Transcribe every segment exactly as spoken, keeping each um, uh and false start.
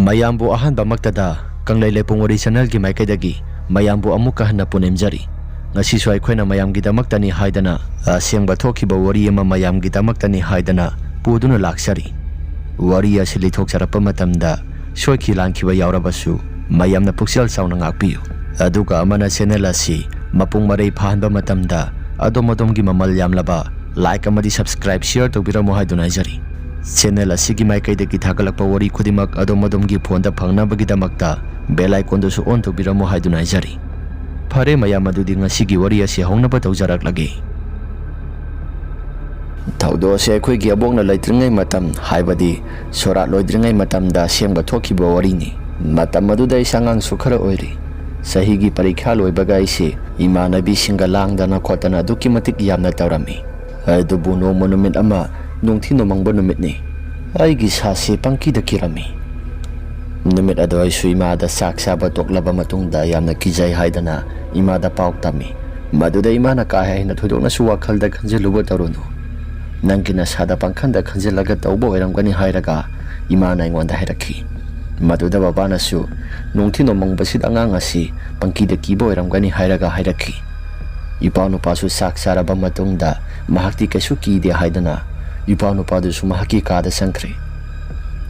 ꯃꯌꯥꯝꯕꯨ ꯑꯍꯥꯟꯕꯃꯛꯇꯗ ꯀꯪꯂꯩ ꯂꯩꯄꯨꯡ ꯋꯥꯔꯤ ꯆꯦꯅꯦꯜꯒꯤ ꯃꯥꯏꯀꯩꯗꯒꯤ ꯃꯌꯥꯝꯕꯨ ꯑꯃꯨꯛꯀ ꯍꯟꯅ ꯄꯨꯅꯤꯡꯖꯔꯤ꯫ ꯉꯁꯤꯁꯨ ꯑꯩꯈꯣꯏꯅ ꯃꯌꯥꯝꯒꯤꯗꯃꯛꯇꯅꯤ ꯍꯥꯏꯗꯅ ꯑꯁꯦꯡꯕ ꯊꯣꯛꯈꯤꯕ ꯋꯥꯔꯤ ꯑꯃ ꯃꯌꯥꯝꯒꯤꯗꯃꯛꯇꯅꯤ ꯍꯥꯏꯗꯅ ꯄꯨꯗꯨꯅ ꯂꯥꯛꯆꯔꯤ꯫ ꯋꯥꯔꯤ ꯑꯁꯤ ꯂꯤꯊꯣꯛꯆꯔꯛꯄ ꯃꯇꯝꯗ ꯁꯣꯏꯈꯤ ꯂꯥꯟꯈꯤꯕ ꯌꯥꯎꯔꯕꯁꯨ ꯃꯌꯥꯝꯅ ꯄꯨꯛꯆꯦꯜ ꯆꯥꯎꯅ ꯉꯥꯛꯄꯤꯌꯨ꯫ ꯑꯗꯨꯒ ꯑꯃꯅ ꯆꯦꯅꯦꯜ ꯑꯁꯤ ꯃꯄꯨꯡ ꯃꯔꯩ ꯐꯥꯍꯟꯕ ꯃꯇꯝꯗ ꯑꯗꯣꯝ ꯑꯗꯣꯝꯒꯤ ꯃꯃꯜ ꯌꯥꯝꯂꯕ ꯂꯥꯏꯛ ꯑꯃꯗꯤ ꯁꯕꯁꯀ꯭ꯔꯥꯏꯕ ꯁꯤꯌꯔ ꯇꯧꯕꯤꯔꯝꯃꯨ ꯍꯥꯏꯗꯨꯅ ꯍꯥꯏꯖꯔꯤ꯫ ꯆꯦꯅꯦꯜ ꯑꯁꯤꯒꯤ ꯃꯥꯏꯀꯩꯗꯒꯤ ꯊꯥꯒꯠꯂꯛꯄ ꯋꯥꯔꯤ ꯈꯨꯗꯤꯡꯃꯛ ꯑꯗꯣꯝ ꯑꯗꯣꯝꯒꯤ ꯐꯣꯟꯗ ꯐꯪꯅꯕꯒꯤꯗꯃꯛꯇ ꯕꯦꯜ ꯑꯥꯏꯀꯣꯟꯗꯨꯁꯨ ꯑꯣꯟ ꯇꯧꯕꯤꯔꯝꯃꯨ ꯍꯥꯏꯗꯨꯅ ꯍꯥꯏꯖꯔꯤ꯫ ꯐꯔꯦ ꯃꯌꯥꯝ, ꯑꯗꯨꯗꯤ ꯉꯁꯤꯒꯤ ꯋꯥꯔꯤ ꯑꯁꯤ ꯍꯧꯅꯕ ꯇꯧꯖꯔꯛꯂꯒꯦ꯫ ꯊꯧꯗꯣꯛ ꯑꯁꯤ ꯑꯩꯈꯣꯏꯒꯤ ꯑꯕꯣꯛꯅ ꯂꯩꯇ꯭ꯔꯤꯉꯩ ꯃꯇꯝ, ꯍꯥꯏꯕꯗꯤ ꯁꯣꯔꯥꯠ ꯂꯣꯏꯗ꯭ꯔꯤꯉꯩ ꯃꯇꯝꯗ ꯑꯁꯦꯡꯕ ꯊꯣꯛꯈꯤꯕ ꯋꯥꯔꯤꯅꯤ꯫ ꯃꯇꯝ ꯑꯗꯨꯗ ꯑꯩꯁꯦ ꯑꯉꯥꯡꯁꯨ ꯈꯔ ꯑꯣꯏꯔꯤ꯫ ꯆꯍꯤꯒꯤ ꯄꯔꯤꯈ꯭ꯌꯥ ꯂꯣꯏꯕꯒ ꯑꯩꯁꯦ ꯏꯃꯥꯟꯅꯕꯤꯁꯤꯡꯒ ꯂꯥꯡꯗꯅ ꯈꯣꯠꯇꯅ ꯑꯗꯨꯛꯀꯤ ꯃꯇꯤꯛ ꯌꯥꯝꯅ ꯇꯧꯔꯝꯃꯤ꯫ ꯑꯗꯨꯕꯨ ꯅꯣꯡꯃ ꯅꯨꯃꯤꯠ ꯑꯃ ꯅꯨꯡꯊꯤ ꯅꯣꯡꯃꯪꯕ ꯅꯨꯃꯤꯠꯅꯤ꯫ ꯑꯩꯒꯤ ꯏꯁꯥꯁꯤ ꯄꯪꯀꯤꯗ ꯀꯤꯔꯝꯃꯤ꯫ ꯅꯨꯃꯤꯠ ꯑꯗꯨ ꯑꯩꯁꯨ ꯏꯃꯥꯗ ꯆꯥꯛ ꯆꯥꯕ ꯇꯣꯛꯂꯕ ꯃꯇꯨꯡꯗ ꯌꯥꯝꯅ ꯀꯤꯖꯩ ꯍꯥꯏꯗꯅ ꯏꯃꯥꯗ ꯄꯥꯎ ꯇꯝꯃꯤ꯫ ꯃꯗꯨꯗ ꯏꯃꯥꯅ ꯀꯥ ꯍꯦꯟꯅ ꯊꯣꯏꯗꯣꯛꯅꯁꯨ ꯋꯥꯈꯜꯗ ꯈꯟꯖꯤꯜꯂꯨꯕ ꯇꯧꯔꯨꯅꯨ꯫ ꯅꯪꯒꯤ ꯅꯁꯥꯗ ꯄꯪꯈꯟꯗ ꯈꯟꯖꯤꯜꯂꯒ ꯇꯧꯕ ꯑꯣꯏꯔꯝꯒꯅꯤ ꯍꯥꯏꯔꯒ ꯏꯃꯥꯅ ꯑꯩꯉꯣꯟꯗ ꯍꯥꯏꯔꯛꯈꯤ꯫ ꯃꯗꯨꯗ ꯕꯕꯥꯅꯁꯨ ꯅꯨꯡꯊꯤ ꯅꯣꯡꯃꯪꯕꯁꯤꯗ ꯑꯉꯥꯡ ꯑꯁꯤ ꯄꯪꯀꯤꯗ ꯀꯤꯕ ꯑꯣꯏꯔꯝꯒꯅꯤ ꯍꯥꯏꯔꯒ ꯍꯥꯏꯔꯛꯈꯤ꯫ ꯏꯄꯥ ꯅꯨꯄꯥꯁꯨ ꯆꯥꯛ ꯆꯥꯔꯕ ꯃꯇꯨꯡꯗ ꯃꯍꯥꯛꯇꯤ ꯀꯩꯁꯨ ꯀꯤꯗꯦ ꯍꯥꯏꯗꯅ ꯏꯄꯥ ꯅꯨꯄꯥꯗꯨꯁꯨ ꯃꯍꯥꯛꯀꯤ ꯀꯥꯗ ꯆꯪꯈ꯭ꯔꯦ꯫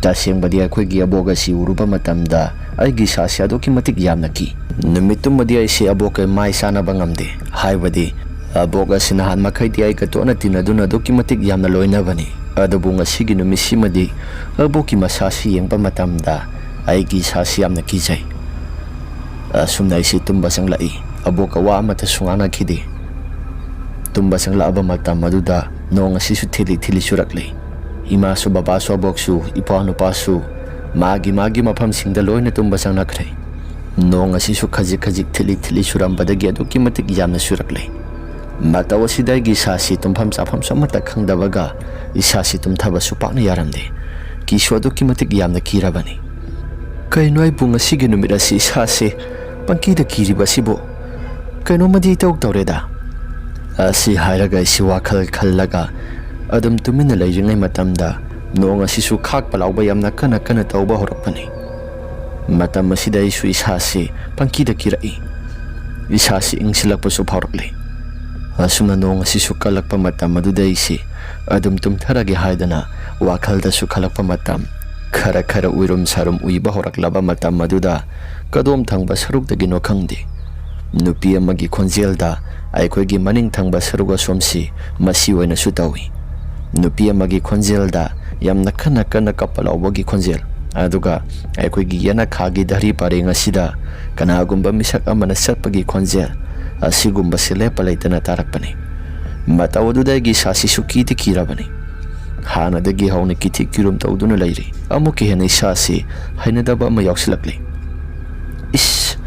ꯇꯁꯦꯡꯕꯗꯤ ꯑꯩꯈꯣꯏꯒꯤ ꯑꯕꯣꯛ ꯑꯁꯤ ꯎꯔꯨꯕ ꯃꯇꯝꯗ ꯑꯩꯒꯤ ꯏꯁꯥꯁꯦ ꯑꯗꯨꯛꯀꯤ ꯃꯇꯤꯛ ꯌꯥꯝꯅ ꯀꯤ꯫ ꯅꯨꯃꯤꯠꯇꯨꯃꯗꯤ ꯑꯩꯁꯦ ꯑꯕꯣꯛꯀ ꯃꯥꯏ ꯆꯥꯅꯕ ꯉꯝꯗꯦ꯫ ꯍꯥꯏꯕꯗꯤ ꯑꯕꯣꯛ ꯑꯁꯤ ꯅꯍꯥꯟ ꯃꯈꯩꯗꯤ ꯑꯩꯒ ꯇꯣꯠꯅ ꯇꯤꯟꯅꯗꯨꯅ ꯑꯗꯨꯛꯀꯤ ꯃꯇꯤꯛ ꯌꯥꯝꯅ ꯂꯣꯏꯅꯕꯅꯤ꯫ ꯑꯗꯨꯕꯨ ꯉꯁꯤꯒꯤ ꯅꯨꯃꯤꯠꯁꯤꯃꯗꯤ ꯑꯕꯣꯛꯀꯤ ꯃꯁꯥꯁꯤ ꯌꯦꯡꯕ ꯃꯇꯝꯗ ꯑꯩꯒꯤ ꯏꯁꯥꯁꯤ ꯌꯥꯝꯅ ꯀꯤꯖꯩ꯫ ꯑꯁꯨꯝꯅ ꯑꯩꯁꯤ ꯇꯨꯝꯕ ꯆꯪꯂꯛꯏ꯫ ꯑꯕꯣꯛꯀ ꯋꯥ ꯑꯃꯠꯇꯁꯨ ꯉꯥꯡꯅꯈꯤꯗꯦ꯫ ꯇꯨꯝꯕ ꯆꯪꯂꯛꯑꯕ ꯃꯇꯝ ꯑꯗꯨꯗ ꯅꯣꯡ ꯑꯁꯤꯁꯨ ꯊꯤꯂꯤ ꯊꯤꯂꯤ ꯆꯨꯔꯛꯂꯤ꯫ ꯏꯃꯥꯁꯨ, ꯕꯕꯥꯁꯨ, ꯑꯕꯣꯛꯁꯨ, ꯏꯄ꯭ꯋꯥ ꯅꯨꯄꯥꯁꯨ ꯃꯥꯒꯤ ꯃꯥꯒꯤ ꯃꯐꯝꯁꯤꯡꯗ ꯂꯣꯏꯅ ꯇꯨꯝꯕ ꯆꯪꯅꯈ꯭ꯔꯦ꯫ ꯅꯣꯡ ꯑꯁꯤꯁꯨ ꯈꯖꯤꯛ ꯈꯖꯤꯛ ꯊꯤꯂꯤ ꯊꯤꯂꯤ ꯆꯨꯔꯝꯕꯗꯒꯤ ꯑꯗꯨꯛꯀꯤ ꯃꯇꯤꯛ ꯌꯥꯝꯅ ꯆꯨꯔꯛꯂꯦ꯫ ꯃꯇꯧ ꯑꯁꯤꯗ ꯑꯩꯒꯤ ꯏꯁꯥꯁꯤ ꯇꯨꯝꯐꯝ ꯆꯥꯐꯝꯁꯨ ꯑꯃꯠꯇ ꯈꯪꯗꯕꯒ ꯏꯁꯥꯁꯤ ꯇꯨꯝꯊꯕꯁꯨ ꯄꯥꯛꯅ ꯌꯥꯔꯝꯗꯦ꯫ ꯀꯤꯁꯨ ꯑꯗꯨꯛꯀꯤ ꯃꯇꯤꯛ ꯌꯥꯝꯅ ꯀꯤꯔꯕꯅꯤ꯫ ꯀꯩꯅꯣ ꯑꯩꯕꯨ ꯉꯁꯤꯒꯤ ꯅꯨꯃꯤꯠ ꯑꯁꯤ ꯏꯁꯥꯁꯦ ꯄꯪꯀꯤꯗ ꯀꯤꯔꯤꯕꯁꯤꯕꯨ? ꯀꯩꯅꯣꯝꯃꯗꯤ ꯏꯇꯧ ꯇꯧꯔꯦꯗ꯫ ꯑꯁꯤ ꯍꯥꯏꯔꯒ ꯑꯩꯁꯤ ꯋꯥꯈꯜ ꯈꯜꯂꯒ ꯑꯗꯨꯝ ꯇꯨꯃꯤꯟꯅ ꯂꯩꯔꯤꯉꯩ ꯃꯇꯝꯗ ꯅꯣꯡ ꯑꯁꯤꯁꯨ ꯈꯥꯛꯄ ꯂꯥꯎꯕ ꯌꯥꯝꯅ ꯀꯟꯅ ꯀꯟꯅ ꯇꯧꯕ ꯍꯧꯔꯛꯄꯅꯤ꯫ ꯃꯇꯝ ꯑꯁꯤꯗ ꯑꯩꯁꯨ ꯏꯁꯥꯁꯤ ꯄꯪꯀꯤꯗ ꯀꯤꯔꯛꯏ꯫ ꯏꯁꯥꯁꯤ ꯏꯪꯁꯤꯜꯂꯛꯄꯁꯨ ꯐꯥꯎꯔꯛꯂꯤ꯫ ꯑꯁꯨꯝꯅ ꯅꯣꯡ ꯑꯁꯤꯁꯨ ꯀꯜꯂꯛꯄ ꯃꯇꯝ ꯑꯗꯨꯗ ꯑꯩꯁꯤ ꯑꯗꯨꯝ ꯇꯨꯝꯊꯔꯒꯦ ꯍꯥꯏꯗꯅ ꯋꯥꯈꯜꯗꯁꯨ ꯈꯜꯂꯛꯄ ꯃꯇꯝ, ꯈꯔ ꯈꯔ ꯎꯏꯔꯨꯝ ꯁꯥꯔꯨꯝ ꯎꯏꯕ ꯍꯧꯔꯛꯂꯕ ꯃꯇꯝ ꯑꯗꯨꯗ ꯀꯗꯣꯝ ꯊꯪꯕ ꯁꯔꯨꯛꯇꯒꯤꯅꯣ ꯈꯪꯗꯦ, ꯅꯨꯄꯤ ꯑꯃꯒꯤ ꯈꯣꯟꯖꯦꯜꯗ ꯑꯩꯈꯣꯏꯒꯤ ꯃꯅꯤꯡ ꯊꯪꯕ ꯁꯔꯨꯛ ꯑꯁꯣꯝꯁꯤ ꯃꯁꯤ ꯑꯣꯏꯅꯁꯨ ꯇꯧꯏ꯫ ꯅꯨꯄꯤ ꯑꯃꯒꯤ ꯈꯣꯟꯖꯦꯜꯗ ꯌꯥꯝꯅ ꯀꯟꯅ ꯀꯟꯅ ꯀꯞꯄ ꯂꯥꯎꯕꯒꯤ ꯈꯣꯟꯖꯦꯜ, ꯑꯗꯨꯒ ꯑꯩꯈꯣꯏꯒꯤ ꯌꯦꯅꯈꯥꯒꯤ ꯙꯔꯤ ꯄꯔꯦꯡ ꯑꯁꯤꯗ ꯀꯅꯥꯒꯨꯝꯕ ꯃꯤꯁꯛ ꯑꯃꯅ ꯆꯠꯄꯒꯤ ꯈꯣꯟꯖꯦꯜ, ꯑꯁꯤꯒꯨꯝꯕꯁꯤ ꯂꯦꯞꯄ ꯂꯩꯇꯅ ꯇꯥꯔꯛꯄꯅꯤ꯫ ꯃꯇꯧ ꯑꯗꯨꯗ ꯑꯩꯒꯤ ꯏꯁꯥꯁꯤ ꯁꯨꯀꯤꯗꯤ ꯀꯤꯔꯕꯅꯤ꯫ ꯍꯥꯟꯅꯗꯒꯤ ꯍꯧꯅ ꯀꯤꯊꯤ ꯀꯤꯔꯨꯝ ꯇꯧꯗꯨꯅ ꯂꯩꯔꯤ꯫ ꯑꯃꯨꯛꯀ ꯍꯦꯟꯅ ꯏꯁꯥꯁꯤ ꯍꯩꯅꯗꯕ ꯑꯃ ꯌꯥꯎꯁꯤꯜꯂꯛꯂꯤ꯫ ꯏꯁ!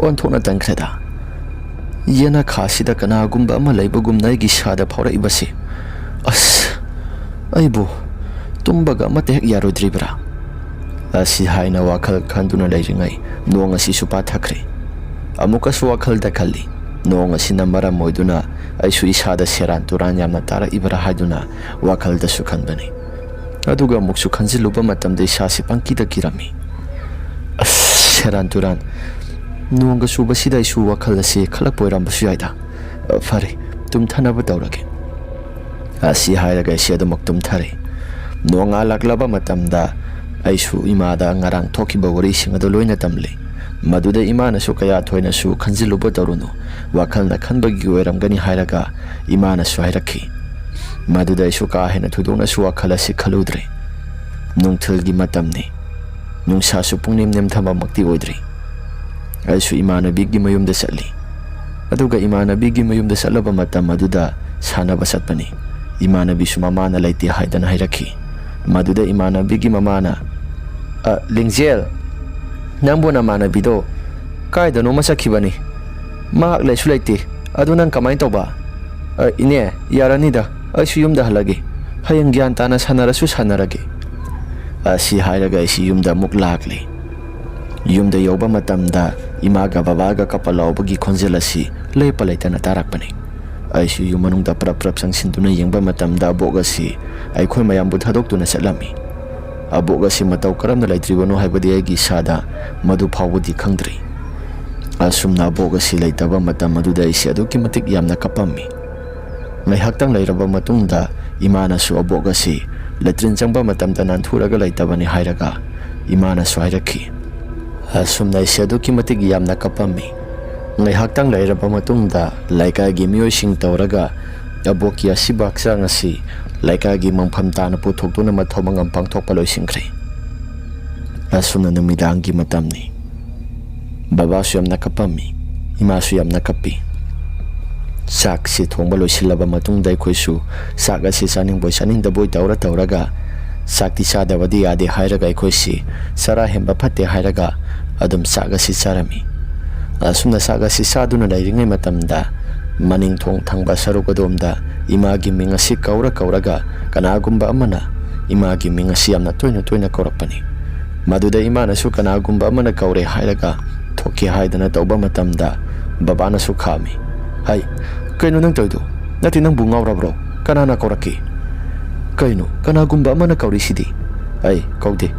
ꯑꯣꯟꯊꯣꯛꯅ ꯇꯟꯈ꯭ꯔꯦꯗ꯫ ꯌꯦꯅꯈꯥꯁꯤꯗ ꯀꯅꯥꯒꯨꯝꯕ ꯑꯃ ꯂꯩꯕꯒꯨꯝꯅ ꯑꯩꯒꯤ ꯏꯁꯥꯗ ꯐꯥꯎꯔꯛꯏꯕꯁꯤ꯫ ꯑꯁ! ꯑꯩꯕꯨ ꯇꯨꯝꯕꯒ ꯑꯃꯠꯇ ꯍꯦꯛ ꯌꯥꯔꯣꯏꯗ꯭ꯔꯤꯕ꯭ꯔꯥ? ꯑꯁꯤ ꯍꯥꯏꯅ ꯋꯥꯈꯜ ꯈꯟꯗꯨꯅ ꯂꯩꯔꯤꯉꯩ ꯅꯣꯡ ꯑꯁꯤꯁꯨ ꯄꯥꯊꯈ꯭ꯔꯦ꯫ ꯑꯃꯨꯛꯀꯁꯨ ꯋꯥꯈꯜꯗ ꯈꯜꯂꯤ, ꯅꯣꯡ ꯑꯁꯤꯅ ꯃꯔꯝ ꯑꯣꯏꯗꯨꯅ ꯑꯩꯁꯨ ꯏꯁꯥꯗ ꯁꯦꯔꯥꯟ ꯇꯨꯔꯥꯟ ꯌꯥꯝꯅ ꯇꯥꯔꯛꯏꯕ꯭ꯔꯥ ꯍꯥꯏꯗꯨꯅ ꯋꯥꯈꯜꯗꯁꯨ ꯈꯟꯕꯅꯤ꯫ ꯑꯗꯨꯒ ꯑꯃꯨꯛꯁꯨ ꯈꯟꯖꯤꯜꯂꯨꯕ ꯃꯇꯝꯗ ꯏꯁꯥꯁꯤ ꯄꯪꯀꯤꯗ ꯀꯤꯔꯝꯃꯤ꯫ ꯑꯁ! ꯁꯦꯔꯥꯟ ꯇꯨꯔꯥꯟ꯫ ꯅꯣꯡꯒ ꯆꯨꯕꯁꯤꯗ ꯑꯩꯁꯨ ꯋꯥꯈꯜ ꯑꯁꯤ ꯈꯜꯂꯛꯄ ꯑꯣꯏꯔꯝꯕꯁꯨ ꯌꯥꯏꯗ꯫ ꯑ, ꯐꯔꯦ, ꯇꯨꯝꯊꯅꯕ ꯇꯧꯔꯒꯦ꯫ ꯑꯁꯤ ꯍꯥꯏꯔꯒ ꯑꯩꯁꯦ ꯑꯗꯨꯃꯛ ꯇꯨꯝꯊꯔꯦ꯫ ꯅꯣꯡꯉꯥꯜꯂꯛꯂꯕ ꯃꯇꯝꯗ ꯑꯩꯁꯨ ꯏꯃꯥꯗ ꯉꯔꯥꯡ ꯊꯣꯛꯈꯤꯕ ꯋꯥꯔꯤꯁꯤꯡ ꯑꯗꯨ ꯂꯣꯏꯅ ꯇꯝꯂꯦ꯫ ꯃꯗꯨꯗ ꯏꯃꯥꯅꯁꯨ ꯀꯌꯥ ꯊꯣꯏꯅꯁꯨ ꯈꯟꯖꯤꯜꯂꯨꯕ ꯇꯧꯔꯨꯅꯨ, ꯋꯥꯈꯜꯅ ꯈꯟꯕꯒꯤ ꯑꯣꯏꯔꯝꯒꯅꯤ ꯍꯥꯏꯔꯒ ꯏꯃꯥꯅꯁꯨ ꯍꯥꯏꯔꯛꯈꯤ꯫ ꯃꯗꯨꯗ ꯑꯩꯁꯨ ꯀꯥ ꯍꯦꯟꯅ ꯊꯣꯏꯗꯣꯛꯅꯁꯨ ꯋꯥꯈꯜ ꯑꯁꯤ ꯈꯜꯂꯨꯗ꯭ꯔꯦ꯫ ꯅꯨꯡꯊꯤꯜꯒꯤ ꯃꯇꯝꯅꯤ꯫ ꯅꯨꯡꯁꯥꯁꯨ ꯄꯨꯡꯅꯦꯝ ꯅꯦꯝꯊꯕꯃꯛꯇꯤ ꯑꯣꯏꯗ꯭ꯔꯤ꯫ ꯑꯩꯁꯨ ꯏꯃꯥꯟꯅꯕꯤꯒꯤ ꯃꯌꯨꯝꯗ ꯆꯠꯂꯤ꯫ ꯑꯗꯨꯒ ꯏꯃꯥꯟꯅꯕꯤꯒꯤ ꯃꯌꯨꯝꯗ ꯆꯠꯂꯕ ꯃꯇꯝ ꯑꯗꯨꯗ ꯁꯥꯟꯅꯕ ꯆꯠꯄꯅꯤ꯫ ꯏꯃꯥꯟꯅꯕꯤꯁꯨ ꯃꯃꯥꯅ ꯂꯩꯇꯦ ꯍꯥꯏꯗꯅ ꯍꯥꯏꯔꯛꯈꯤ꯫ ꯃꯗꯨꯗ ꯏꯃꯥꯟꯅꯕꯤꯒꯤ ꯃꯃꯥꯅ, "ꯑ, ꯂꯤꯡꯖꯦꯜ, ꯅꯪꯕꯨ ꯅꯃꯥꯟꯅꯕꯤꯗꯣ ꯀꯥꯏꯗꯅꯣꯃ ꯆꯠꯈꯤꯕꯅꯤ꯫ ꯃꯍꯥꯛ ꯂꯩꯁꯨ ꯂꯩꯇꯦ꯫ ꯑꯗꯨ ꯅꯪ ꯀꯃꯥꯏꯅ ꯇꯧꯕ?" "ꯑ, ꯏꯅꯦ, ꯌꯥꯔꯅꯤꯗ, ꯑꯩꯁꯨ ꯌꯨꯝꯗ ꯍꯜꯂꯒꯦ꯫ ꯍꯌꯦꯡ ꯒ꯭ꯌꯥꯟ ꯇꯥꯅ ꯁꯥꯟꯅꯔꯁꯨ ꯁꯥꯟꯅꯔꯒꯦ"꯫ ꯑꯁꯤ ꯍꯥꯏꯔꯒ ꯑꯩꯁꯤ ꯌꯨꯝꯗ ꯑꯃꯨꯛ ꯂꯥꯛꯂꯤ꯫ ꯌꯨꯝꯗ ꯌꯧꯕ ꯃꯇꯝꯗ ꯏꯃꯥꯒ ꯕꯕꯥꯒ ꯀꯞꯄ ꯂꯥꯎꯕꯒꯤ ꯈꯣꯟꯖꯦꯜ ꯑꯁꯤ ꯂꯦꯞꯄ ꯂꯩꯇꯅ ꯇꯥꯔꯛꯄꯅꯤ꯫ ꯑꯩꯁꯨ ꯌꯨꯝ ꯃꯅꯨꯡꯗ ꯄ꯭ꯔꯞ ꯄ꯭ꯔꯞ ꯆꯪꯁꯤꯟꯗꯨꯅ ꯌꯦꯡꯕ ꯃꯇꯝꯗ ꯑꯕꯣꯛ ꯑꯁꯤ ꯑꯩꯈꯣꯏ ꯃꯌꯥꯝꯕꯨ ꯊꯥꯗꯣꯛꯇꯨꯅ ꯆꯠꯂꯝꯃꯤ꯫ ꯑꯕꯣꯛ ꯑꯁꯤ ꯃꯇꯧ ꯀꯔꯝꯅ ꯂꯩꯇ꯭ꯔꯤꯕꯅꯣ ꯍꯥꯏꯕꯗꯤ ꯑꯩꯒꯤ ꯏꯁꯥꯗ ꯃꯗꯨ ꯐꯥꯎꯕꯗꯤ ꯈꯪꯗ꯭ꯔꯤ꯫ ꯑꯁꯨꯝꯅ ꯑꯕꯣꯛ ꯑꯁꯤ ꯂꯩꯇꯕ ꯃꯇꯝ ꯑꯗꯨꯗ ꯑꯩꯁꯦ ꯑꯗꯨꯛꯀꯤ ꯃꯇꯤꯛ ꯌꯥꯝꯅ ꯀꯞꯄꯝꯃꯤ꯫ ꯉꯥꯏꯍꯥꯛꯇꯪ ꯂꯩꯔꯕ ꯃꯇꯨꯡꯗ ꯏꯃꯥꯅꯁꯨ ꯑꯕꯣꯛ ꯑꯁꯤ ꯂꯦꯇ꯭ꯔꯤꯟ ꯆꯪꯕ ꯃꯇꯝꯗ ꯅꯥꯟꯊꯨꯔꯒ ꯂꯩꯇꯕꯅꯤ ꯍꯥꯏꯔꯒ ꯏꯃꯥꯅꯁꯨ ꯍꯥꯏꯔꯛꯈꯤ꯫ ꯑꯁꯨꯝꯅ ꯑꯩꯁꯦ ꯑꯗꯨꯛꯀꯤ ꯃꯇꯤꯛ ꯌꯥꯝꯅ ꯀꯞꯄꯝꯃꯤ꯫ ꯉꯥꯏꯍꯥꯛꯇꯪ ꯂꯩꯔꯕ ꯃꯇꯨꯡꯗ ꯂꯩꯀꯥꯏꯒꯤ ꯃꯤꯑꯣꯏꯁꯤꯡ ꯇꯧꯔꯒ ꯑꯕꯣꯛꯀꯤ ꯑꯁꯤꯕ ꯍꯛꯆꯥꯡ ꯑꯁꯤ ꯂꯩꯀꯥꯏꯒꯤ ꯃꯐꯝ ꯇꯥꯅ ꯄꯨꯊꯣꯛꯇꯨꯅ ꯃꯊꯧ ꯃꯉꯝ ꯄꯥꯡꯊꯣꯛꯄ ꯂꯣꯏꯁꯤꯟꯈ꯭ꯔꯦ꯫ ꯑꯁꯨꯝꯅ ꯅꯨꯃꯤꯗꯥꯡꯒꯤ ꯃꯇꯝꯅꯤ꯫ ꯕꯕꯥꯁꯨ ꯌꯥꯝꯅ ꯀꯞꯄꯝꯃꯤ, ꯏꯃꯥꯁꯨ ꯌꯥꯝꯅ ꯀꯞꯄꯤ꯫ ꯆꯥꯛꯁꯤ ꯊꯣꯡꯕ ꯂꯣꯏꯁꯤꯜꯂꯕ ꯃꯇꯨꯡꯗ ꯑꯩꯈꯣꯏꯁꯨ ꯆꯥꯛ ꯑꯁꯤ ꯆꯥꯅꯤꯡꯕꯣꯏ ꯆꯥꯅꯤꯡꯗꯕꯣꯏ ꯇꯧꯔ ꯇꯧꯔꯒ ꯆꯥꯛꯇꯤ ꯆꯥꯗꯕꯗꯤ ꯌꯥꯗꯦ ꯍꯥꯏꯔꯒ ꯑꯩꯈꯣꯏꯁꯤ ꯆꯔꯥ ꯍꯦꯟꯕ ꯐꯠꯇꯦ ꯍꯥꯏꯔꯒ ꯑꯗꯨꯝ ꯆꯥꯛ ꯑꯁꯤ ꯆꯥꯔꯝꯃꯤ꯫ ꯑꯁꯨꯝꯅ ꯆꯥꯛ ꯑꯁꯤ ꯆꯥꯗꯨꯅ ꯂꯩꯔꯤꯉꯩ ꯃꯇꯝꯗ ꯃꯅꯤꯡ ꯊꯣꯡ ꯊꯪꯕ ꯁꯔꯨꯛ ꯑꯗꯣꯝꯗ ꯏꯃꯥꯒꯤ ꯃꯤꯡ ꯑꯁꯤ ꯀꯧꯔ ꯀꯧꯔꯒ ꯀꯅꯥꯒꯨꯝꯕ ꯑꯃꯅ ꯏꯃꯥꯒꯤ ꯃꯤꯡ ꯑꯁꯤ ꯌꯥꯝꯅ ꯇꯣꯏꯅ ꯇꯣꯏꯅ ꯀꯧꯔꯛꯄꯅꯤ꯫ ꯃꯗꯨꯗ ꯏꯃꯥꯅꯁꯨ ꯀꯅꯥꯒꯨꯝꯕ ꯑꯃꯅ ꯀꯧꯔꯦ ꯍꯥꯏꯔꯒ ꯊꯣꯛꯀꯦ ꯍꯥꯏꯗꯅ ꯇꯧꯕ ꯃꯇꯝꯗ ꯕꯕꯥꯅꯁꯨ ꯈꯥꯝꯃꯤ꯫ "ꯍꯩ, ꯀꯩꯅꯣ ꯅꯪ ꯇꯧꯔꯤꯗꯣ? ꯅꯠꯇꯦ, ꯅꯪꯕꯨ ꯉꯥꯎꯔꯕ꯭ꯔꯣ? ꯀꯅꯥꯅ ꯀꯧꯔꯛꯀꯦ? ꯀꯩꯅꯣ, ꯀꯅꯥꯒꯨꯝꯕ ꯑꯃꯅ ꯀꯧꯔꯤꯁꯤꯗꯤ?" "ꯑꯩ ꯀꯧꯗꯦ꯫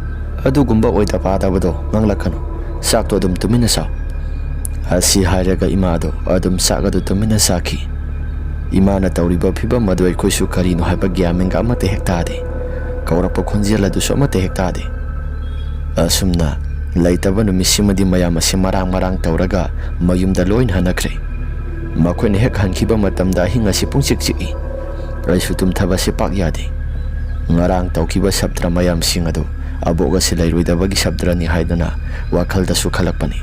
ꯑꯗꯨꯒꯨꯝꯕ ꯑꯣꯏꯗ ꯄꯥꯗꯕꯗꯣ ꯉꯥꯡꯂꯛꯀꯅꯨ꯫ ꯆꯥꯛꯇꯣ ꯑꯗꯨꯝ ꯇꯨꯃꯤꯟꯅ ꯆꯥꯎ"꯫ ꯑꯁꯤ ꯍꯥꯏꯔꯒ ꯏꯃꯥꯗꯣ ꯑꯗꯨꯝ ꯆꯥꯛ ꯑꯗꯨ ꯇꯨꯃꯤꯟꯅ ꯆꯥꯈꯤ꯫ ꯏꯃꯥꯅ ꯇꯧꯔꯤꯕ ꯐꯤꯕꯝ ꯑꯗꯨ ꯑꯩꯈꯣꯏꯁꯨ ꯀꯔꯤꯅꯣ ꯍꯥꯏꯕ ꯒ꯭ꯌꯥꯟ ꯃꯦꯟꯒ ꯑꯃꯠꯇ ꯍꯦꯛ ꯇꯥꯗꯦ꯫ ꯀꯧꯔꯛꯄ ꯈꯣꯟꯖꯦꯜ ꯑꯗꯨꯁꯨ ꯑꯃꯠꯇ ꯍꯦꯛ ꯇꯥꯗꯦ꯫ ꯑꯁꯨꯝꯅ ꯂꯩꯇꯕ ꯅꯨꯃꯤꯠꯁꯤꯃꯗꯤ ꯃꯌꯥꯝ ꯑꯁꯤ ꯃꯔꯥꯡ ꯃꯔꯥꯡ ꯇꯧꯔꯒ ꯃꯌꯨꯝꯗ ꯂꯣꯏꯅ ꯍꯟꯅꯈ꯭ꯔꯦ꯫ ꯃꯈꯣꯏꯅ ꯍꯦꯛ ꯍꯟꯈꯤꯕ ꯃꯇꯝꯗ ꯑꯍꯤꯡ ꯑꯁꯤ ꯄꯨꯡꯆꯤꯛ ꯆꯤꯛꯏ꯫ ꯑꯩꯁꯨ ꯇꯨꯝꯊꯕꯁꯤ ꯄꯥꯛ ꯌꯥꯗꯦ꯫ ꯉꯔꯥꯡ ꯇꯧꯈꯤꯕ ꯁꯞꯇ꯭ꯔ ꯃꯌꯥꯝꯁꯤꯡ ꯑꯗꯨ ꯑꯕꯣꯛ ꯑꯁꯤ ꯂꯩꯔꯣꯏꯗꯕꯒꯤ ꯁꯞꯇ꯭ꯔꯅꯤ ꯍꯥꯏꯗꯅ ꯋꯥꯈꯜꯗꯁꯨ ꯈꯜꯂꯛꯄꯅꯤ꯫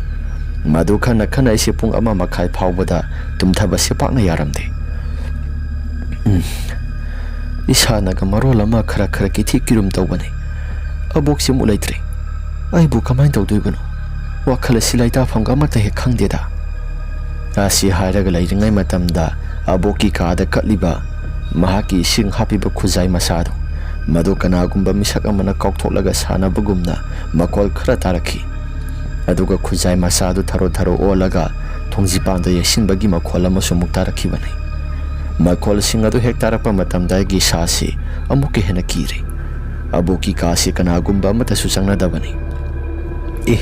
ꯃꯗꯨ ꯈꯟꯅ ꯈꯟꯅ ꯑꯩꯁꯦ ꯄꯨꯡ ꯑꯃ ꯃꯈꯥꯏ ꯐꯥꯎꯕꯗ ꯇꯨꯝꯊꯕꯁꯦ ꯄꯥꯛꯅ ꯌꯥꯔꯝꯗꯦ꯫ ꯎꯝ꯫ ꯏꯁꯥꯅꯒ ꯃꯔꯣꯜ ꯑꯃ ꯈꯔ ꯈꯔ ꯀꯤꯊꯤ ꯀꯤꯔꯨꯝ ꯇꯧꯕꯅꯤ꯫ ꯑꯕꯣꯛꯁꯤ ꯑꯃꯨꯛ ꯂꯩꯇ꯭ꯔꯦ꯫ ꯑꯩꯕꯨ ꯀꯃꯥꯏꯅ ꯇꯧꯗꯣꯏꯕꯅꯣ? ꯋꯥꯈꯜ ꯑꯁꯤ ꯂꯩꯇꯥꯐꯝꯒ ꯑꯃꯠꯇ ꯍꯦꯛ ꯈꯪꯗꯦꯗ꯫ ꯑꯁꯤ ꯍꯥꯏꯔꯒ ꯂꯩꯔꯤꯉꯩ ꯃꯇꯝꯗ ꯑꯕꯣꯛꯀꯤ ꯀꯥꯗ ꯀꯠꯂꯤꯕ ꯃꯍꯥꯛꯀꯤ ꯏꯁꯤꯡ ꯍꯥꯞꯄꯤꯕ ꯈꯨꯖꯥꯏ ꯃꯆꯥꯗꯨ, ꯃꯗꯨ ꯀꯅꯥꯒꯨꯝꯕ ꯃꯤꯁꯛ ꯑꯃꯅ ꯀꯥꯎꯊꯣꯛꯂꯒ ꯁꯥꯟꯅꯕꯒꯨꯝꯅ ꯃꯈꯣꯜ ꯈꯔ ꯇꯥꯔꯛꯈꯤ꯫ ꯑꯗꯨꯒ ꯈꯨꯖꯥꯏ ꯃꯆꯥꯗꯨ ꯊꯔꯣ ꯊꯔꯣ ꯑꯣꯜꯂꯒ ꯊꯣꯡꯖꯤꯄꯥꯟꯗ ꯌꯩꯁꯤꯟꯕꯒꯤ ꯃꯈꯣꯜ ꯑꯃꯁꯨ ꯑꯃꯨꯛ ꯇꯥꯔꯛꯈꯤꯕꯅꯤ꯫ ꯃꯈꯣꯜꯁꯤꯡ ꯑꯗꯨ ꯍꯦꯛ ꯇꯥꯔꯛꯄ ꯃꯇꯝꯗ ꯑꯩꯒꯤ ꯏꯁꯥꯁꯤ ꯑꯃꯨꯛꯀ ꯍꯦꯟꯅ ꯀꯤꯔꯦ꯫ ꯑꯕꯣꯛꯀꯤ ꯀꯥꯁꯤ ꯀꯅꯥꯒꯨꯝꯕ ꯑꯃꯠꯇꯁꯨ ꯆꯪꯅꯗꯕꯅꯤ꯫ ꯑꯦ,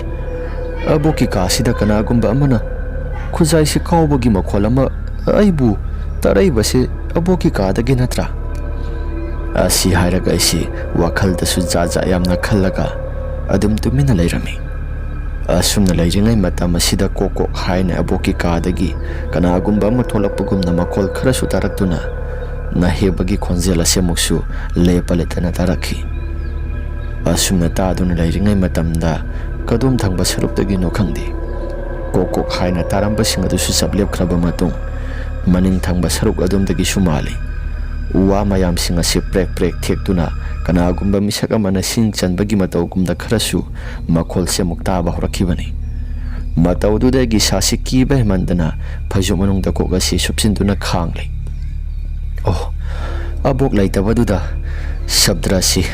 ꯑꯕꯣꯛꯀꯤ ꯀꯥꯁꯤꯗ ꯀꯅꯥꯒꯨꯝꯕ ꯑꯃꯅ ꯈꯨꯖꯥꯏꯁꯤ ꯀꯥꯎꯕꯒꯤ ꯃꯈꯣꯜ ꯑꯃ, ꯑꯩꯕꯨ ꯇꯥꯔꯛꯏꯕꯁꯤ ꯑꯕꯣꯛꯀꯤ ꯀꯥꯗꯒꯤ ꯅꯠꯇ꯭ꯔꯥ? ꯑꯁꯤ ꯍꯥꯏꯔꯒ ꯑꯩꯁꯤ ꯋꯥꯈꯜꯗꯁꯨ ꯖꯥꯠ ꯖꯥꯠ ꯌꯥꯝꯅ ꯈꯜꯂꯒ ꯑꯗꯨꯝ ꯇꯨꯃꯤꯟꯅ ꯂꯩꯔꯝꯃꯤ꯫ ꯑꯁꯨꯝꯅ ꯂꯩꯔꯤꯉꯩ ꯃꯇꯝ ꯑꯁꯤꯗ ꯀꯣꯛ ꯀꯣꯛ ꯍꯥꯏꯅ ꯑꯕꯣꯛꯀꯤ ꯀꯥꯗꯒꯤ ꯀꯅꯥꯒꯨꯝꯕ ꯑꯃ ꯊꯣꯛꯂꯛꯄꯒꯨꯝꯅ ꯃꯈꯣꯜ ꯈꯔꯁꯨ ꯇꯥꯔꯛꯇꯨꯅ ꯅꯍꯦꯕꯒꯤ ꯈꯣꯟꯖꯦꯜ ꯑꯁꯤ ꯑꯃꯨꯛꯁꯨ ꯂꯦꯞꯄ ꯂꯩꯇꯅ ꯇꯥꯔꯛꯈꯤ꯫ ꯑꯁꯨꯝꯅ ꯇꯥꯗꯨꯅ ꯂꯩꯔꯤꯉꯩ ꯃꯇꯝꯗ ꯀꯗꯣꯝ ꯊꯪꯕ ꯁꯔꯨꯛꯇꯒꯤꯅꯣ ꯈꯪꯗꯦ, ꯀꯣꯛ ꯀꯣꯛ ꯍꯥꯏꯅ ꯇꯥꯔꯝꯕꯁꯤꯡ ꯑꯗꯨꯁꯨ ꯆꯞ ꯂꯦꯞꯈ꯭ꯔꯕ ꯃꯇꯨꯡ, ꯃꯅꯤꯡ ꯊꯪꯕ ꯁꯔꯨꯛ ꯑꯗꯣꯝꯗꯒꯤꯁꯨ ꯃꯥꯜꯂꯤ꯫ ꯎ ꯋꯥ ꯃꯌꯥꯝꯁꯤꯡ ꯑꯁꯤ ꯄ꯭ꯔꯦꯛ ꯄ꯭ꯔꯦꯛ ꯊꯦꯛꯇꯨꯅ ꯀꯅꯥꯒꯨꯝꯕ ꯃꯤꯁꯛ ꯑꯃꯅ ꯁꯤꯡ ꯆꯟꯕꯒꯤ ꯃꯇꯧꯒꯨꯝꯅ ꯈꯔꯁꯨ ꯃꯈꯣꯜꯁꯦ ꯑꯃꯨꯛ ꯇꯥꯕ ꯍꯧꯔꯛꯈꯤꯕꯅꯤ꯫ ꯃꯇꯧꯗꯨꯗ ꯑꯩꯒꯤ ꯏꯁꯥꯁꯤ ꯀꯤꯕ ꯍꯦꯟꯃꯟꯗꯅ ꯐꯩꯖꯨꯞ ꯃꯅꯨꯡꯗ ꯀꯣꯛ ꯑꯁꯤ ꯁꯨꯞꯆꯤꯟꯗꯨꯅ ꯈꯥꯡꯂꯦ꯫ ꯑꯣ, ꯑꯕꯣꯛ ꯂꯩꯇꯕꯗꯨꯗ ꯁꯕꯗ꯭ꯔꯁꯤ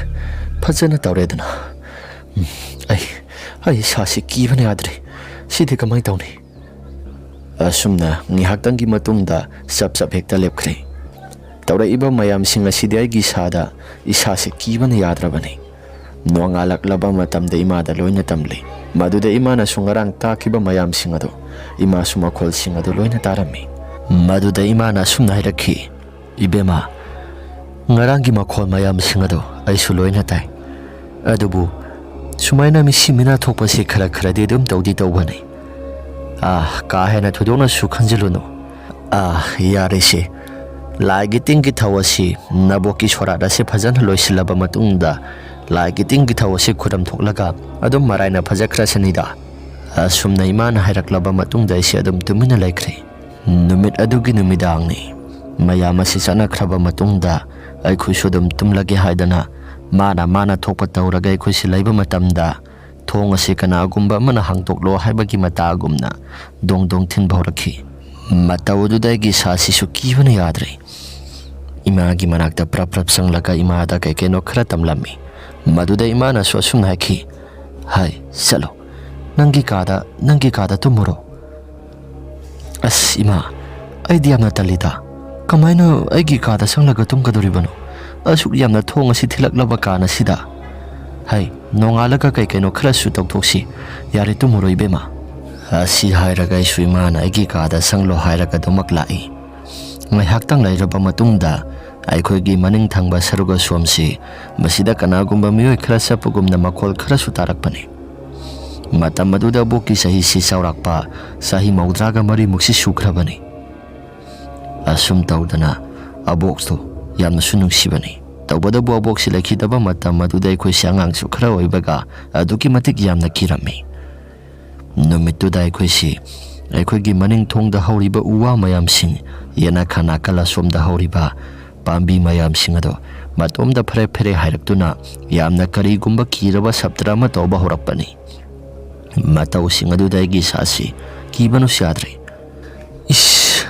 ꯐꯖꯅ ꯇꯧꯔꯦꯗꯅ꯫ ꯎꯝ, ꯑꯩ, ꯑꯩ ꯏꯁꯥꯁꯤ ꯀꯤꯕꯅ ꯌꯥꯗ꯭ꯔꯦ꯫ ꯁꯤꯗꯤ ꯀꯃꯥꯏꯅ ꯇꯧꯅꯤ? ꯑꯁꯨꯝꯅ ꯉꯥꯏꯍꯥꯛꯇꯪꯒꯤ ꯃꯇꯨꯡꯗ ꯆꯞ ꯆꯞ ꯍꯦꯛꯇ ꯂꯦꯞꯈ꯭ꯔꯦ꯫ ꯇꯧꯔꯛꯏꯕ ꯃꯌꯥꯝꯁꯤꯡ ꯑꯁꯤꯗꯤ ꯑꯩꯒꯤ ꯏꯁꯥꯗ, ꯏꯁꯥꯁꯤ ꯀꯤꯕꯅ ꯌꯥꯗ꯭ꯔꯕꯅꯤ꯫ ꯅꯣꯡꯉꯥꯜꯂꯛꯂꯕ ꯃꯇꯝꯗ ꯏꯃꯥꯗ ꯂꯣꯏꯅ ꯇꯝꯂꯤ꯫ ꯃꯗꯨꯗ ꯏꯃꯥꯅꯁꯨ ꯉꯔꯥꯡ ꯇꯥꯈꯤꯕ ꯃꯌꯥꯝꯁꯤꯡ ꯑꯗꯨ, ꯏꯃꯥꯁꯨ ꯃꯈꯣꯜꯁꯤꯡ ꯑꯗꯨ ꯂꯣꯏꯅ ꯇꯥꯔꯝꯃꯤ꯫ ꯃꯗꯨꯗ ꯏꯃꯥꯅ ꯑꯁꯨꯝꯅ ꯍꯥꯏꯔꯛꯈꯤ, "ꯏꯕꯦꯝꯃ, ꯉꯔꯥꯡꯒꯤ ꯃꯈꯣꯜ ꯃꯌꯥꯝꯁꯤꯡ ꯑꯗꯨ ꯑꯩꯁꯨ ꯂꯣꯏꯅ ꯇꯥꯏ꯫ ꯑꯗꯨꯕꯨ ꯁꯨꯃꯥꯏꯅ ꯃꯤꯁꯤ ꯃꯤꯅꯥ ꯊꯣꯛꯄꯁꯤ ꯈꯔ ꯈꯔꯗꯤ ꯑꯗꯨꯝ ꯇꯧꯗꯤ ꯇꯧꯕꯅꯤ꯫ ꯑꯥ, ꯀꯥ ꯍꯦꯟꯅ ꯊꯣꯏꯗꯣꯛꯅꯁꯨ ꯈꯟꯖꯤꯜꯂꯨꯅꯨ꯫ ꯑꯥ, ꯌꯥꯔꯦꯁꯦ꯫ ꯂꯥꯏꯒꯤ ꯇꯤꯟꯒꯤ ꯊꯧ ꯑꯁꯤ ꯅꯕꯣꯛꯀꯤ ꯁꯣꯔꯥꯠ ꯑꯁꯤ ꯐꯖꯅ ꯂꯣꯏꯁꯤꯜꯂꯕ ꯃꯇꯨꯡꯗ ꯂꯥꯏꯒꯤ ꯇꯤꯟꯒꯤ ꯊꯧ ꯑꯁꯤ ꯈꯨꯔꯨꯝ ꯊꯣꯛꯂꯒ ꯑꯗꯨꯝ ꯃꯔꯥꯏꯅ ꯐꯖꯈ꯭ꯔꯁꯅꯤꯗ"꯫ ꯑꯁꯨꯝꯅ ꯏꯃꯥꯅ ꯍꯥꯏꯔꯛꯂꯕ ꯃꯇꯨꯡꯗ ꯑꯩꯁꯦ ꯑꯗꯨꯝ ꯇꯨꯃꯤꯟꯅ ꯂꯩꯈ꯭ꯔꯦ꯫ ꯅꯨꯃꯤꯠ ꯑꯗꯨꯒꯤ ꯅꯨꯃꯤꯗꯥꯡꯅꯤ꯫ ꯃꯌꯥꯝ ꯑꯁꯤ ꯆꯠꯅꯈ꯭ꯔꯕ ꯃꯇꯨꯡꯗ ꯑꯩꯈꯣꯏꯁꯨ ꯑꯗꯨꯝ ꯇꯨꯝꯂꯒꯦ ꯍꯥꯏꯗꯅ ꯃꯥꯅ ꯃꯥꯅ ꯊꯣꯛꯄ ꯇꯧꯔꯒ ꯑꯩꯈꯣꯏꯁꯤ ꯂꯩꯕ ꯃꯇꯝꯗ ꯊꯣꯡ ꯑꯁꯤ ꯀꯅꯥꯒꯨꯝꯕ ꯑꯃꯅ ꯍꯥꯡꯗꯣꯛꯂꯣ ꯍꯥꯏꯕꯒꯤ ꯃꯇꯥꯒꯨꯝꯅ ꯗꯣꯡ ꯗꯣꯡ ꯊꯤꯟꯕ ꯍꯧꯔꯛꯈꯤ꯫ ꯃꯇꯧ ꯑꯗꯨꯗ ꯑꯩꯒꯤ ꯏꯁꯥꯁꯤꯁꯨ ꯀꯤꯕꯅ ꯌꯥꯗ꯭ꯔꯦ꯫ ꯏꯃꯥꯒꯤ ꯃꯅꯥꯛꯇ ꯄ꯭ꯔꯞ ꯄ꯭ꯔꯞ ꯆꯪꯂꯒ ꯏꯃꯥꯗ ꯀꯩ ꯀꯩꯅꯣ ꯈꯔ ꯇꯝꯂꯝꯃꯤ꯫ ꯃꯗꯨꯗ ꯏꯃꯥꯅꯁꯨ ꯑꯁꯨꯝꯅ ꯍꯥꯏꯈꯤ, "ꯍꯥꯏ, ꯆꯠꯂꯣ, ꯅꯪꯒꯤ ꯀꯥꯗ, ꯅꯪꯒꯤ ꯀꯥꯗ ꯇꯨꯝꯃꯨꯔꯣ"꯫ "ꯑꯁ ꯏꯃꯥ, ꯑꯩꯗꯤ ꯌꯥꯝꯅ ꯇꯜꯂꯤꯗ"꯫ "ꯀꯃꯥꯏꯅ ꯑꯩꯒꯤ ꯀꯥꯗ ꯆꯪꯂꯒ ꯇꯨꯝꯒꯗꯧꯔꯤꯕꯅꯣ? ꯑꯁꯨꯛ ꯌꯥꯝꯅ ꯊꯣꯡ ꯑꯁꯤ ꯊꯤꯜꯂꯛꯂꯕ ꯀꯥꯟ ꯑꯁꯤꯗ? ꯍꯩ, ꯅꯣꯡꯉꯥꯜꯂꯒ ꯀꯩ ꯀꯩꯅꯣ ꯈꯔꯁꯨ ꯇꯧꯊꯣꯛꯁꯤ꯫ ꯌꯥꯔꯦ, ꯇꯨꯝꯃꯨꯔꯣ ꯏꯕꯦꯝꯃ"꯫ ꯑꯁꯤ ꯍꯥꯏꯔꯒ ꯑꯩꯁꯨ ꯏꯃꯥꯅ ꯑꯩꯒꯤ ꯀꯥꯗ ꯆꯪꯂꯣ ꯍꯥꯏꯔꯒ ꯑꯗꯨꯃꯛ ꯂꯥꯛꯏ꯫ ꯉꯥꯏꯍꯥꯛꯇꯪ ꯂꯩꯔꯕ ꯃꯇꯨꯡꯗ ꯑꯩꯈꯣꯏꯒꯤ ꯃꯅꯤꯡ ꯊꯪꯕ ꯁꯔꯨꯛ ꯑꯁꯣꯝꯁꯤ, ꯃꯁꯤꯗ ꯀꯅꯥꯒꯨꯝꯕ ꯃꯤꯑꯣꯏ ꯈꯔ ꯆꯠꯄꯒꯨꯝꯅ ꯃꯈꯣꯜ ꯈꯔꯁꯨ ꯇꯥꯔꯛꯄꯅꯤ꯫ ꯃꯇꯝ ꯑꯗꯨꯗ ꯑꯕꯣꯛꯀꯤ ꯆꯍꯤꯁꯤ ꯆꯥꯎꯔꯥꯛꯄ ꯆꯍꯤ ꯃꯧꯗ꯭ꯔꯥꯒ ꯃꯔꯤꯃꯨꯛꯁꯤ ꯁꯨꯈ꯭ꯔꯕꯅꯤ꯫ ꯑꯁꯨꯝ ꯇꯧꯗꯅ ꯑꯕꯣꯛꯇꯨ ꯌꯥꯝꯅꯁꯨ ꯅꯨꯡꯁꯤꯕꯅꯤ꯫ ꯇꯧꯕꯇꯕꯨ ꯑꯕꯣꯛꯁꯤ ꯂꯩꯈꯤꯗꯕ ꯃꯇꯝ ꯑꯗꯨꯗ ꯑꯩꯈꯣꯏꯁꯤ ꯑꯉꯥꯡꯁꯨ ꯈꯔ ꯑꯣꯏꯕꯒ ꯑꯗꯨꯛꯀꯤ ꯃꯇꯤꯛ ꯌꯥꯝꯅ ꯀꯤꯔꯝꯃꯤ꯫ ꯅꯨꯃꯤꯠꯇꯨꯗ ꯑꯩꯈꯣꯏꯁꯤ ꯑꯩꯈꯣꯏꯒꯤ ꯃꯅꯤꯡ ꯊꯣꯡꯗ ꯍꯧꯔꯤꯕ ꯎ ꯋꯥ ꯃꯌꯥꯝꯁꯤꯡ, ꯌꯦꯠ ꯅꯥꯀꯜ ꯅꯥꯀꯜ ꯑꯁꯣꯝꯗ ꯍꯧꯔꯤꯕ ꯄꯥꯝꯕꯤ ꯃꯌꯥꯝꯁꯤꯡ ꯑꯗꯣ ꯃꯇꯣꯝꯗ ꯐꯦꯔꯦ ꯐꯦꯔꯦ ꯍꯥꯏꯔꯛꯇꯨꯅ ꯌꯥꯝꯅ ꯀꯔꯤꯒꯨꯝꯕ ꯀꯤꯔꯕ ꯁꯞꯇ꯭ꯔ ꯑꯃ ꯇꯧꯕ ꯍꯧꯔꯛꯄꯅꯤ꯫ ꯃꯇꯧꯁꯤꯡ ꯑꯗꯨꯗ ꯑꯩꯒꯤ ꯏꯁꯥꯁꯤ ꯀꯤꯕꯅꯁꯨ ꯌꯥꯗ꯭ꯔꯦ꯫ ꯏꯁ,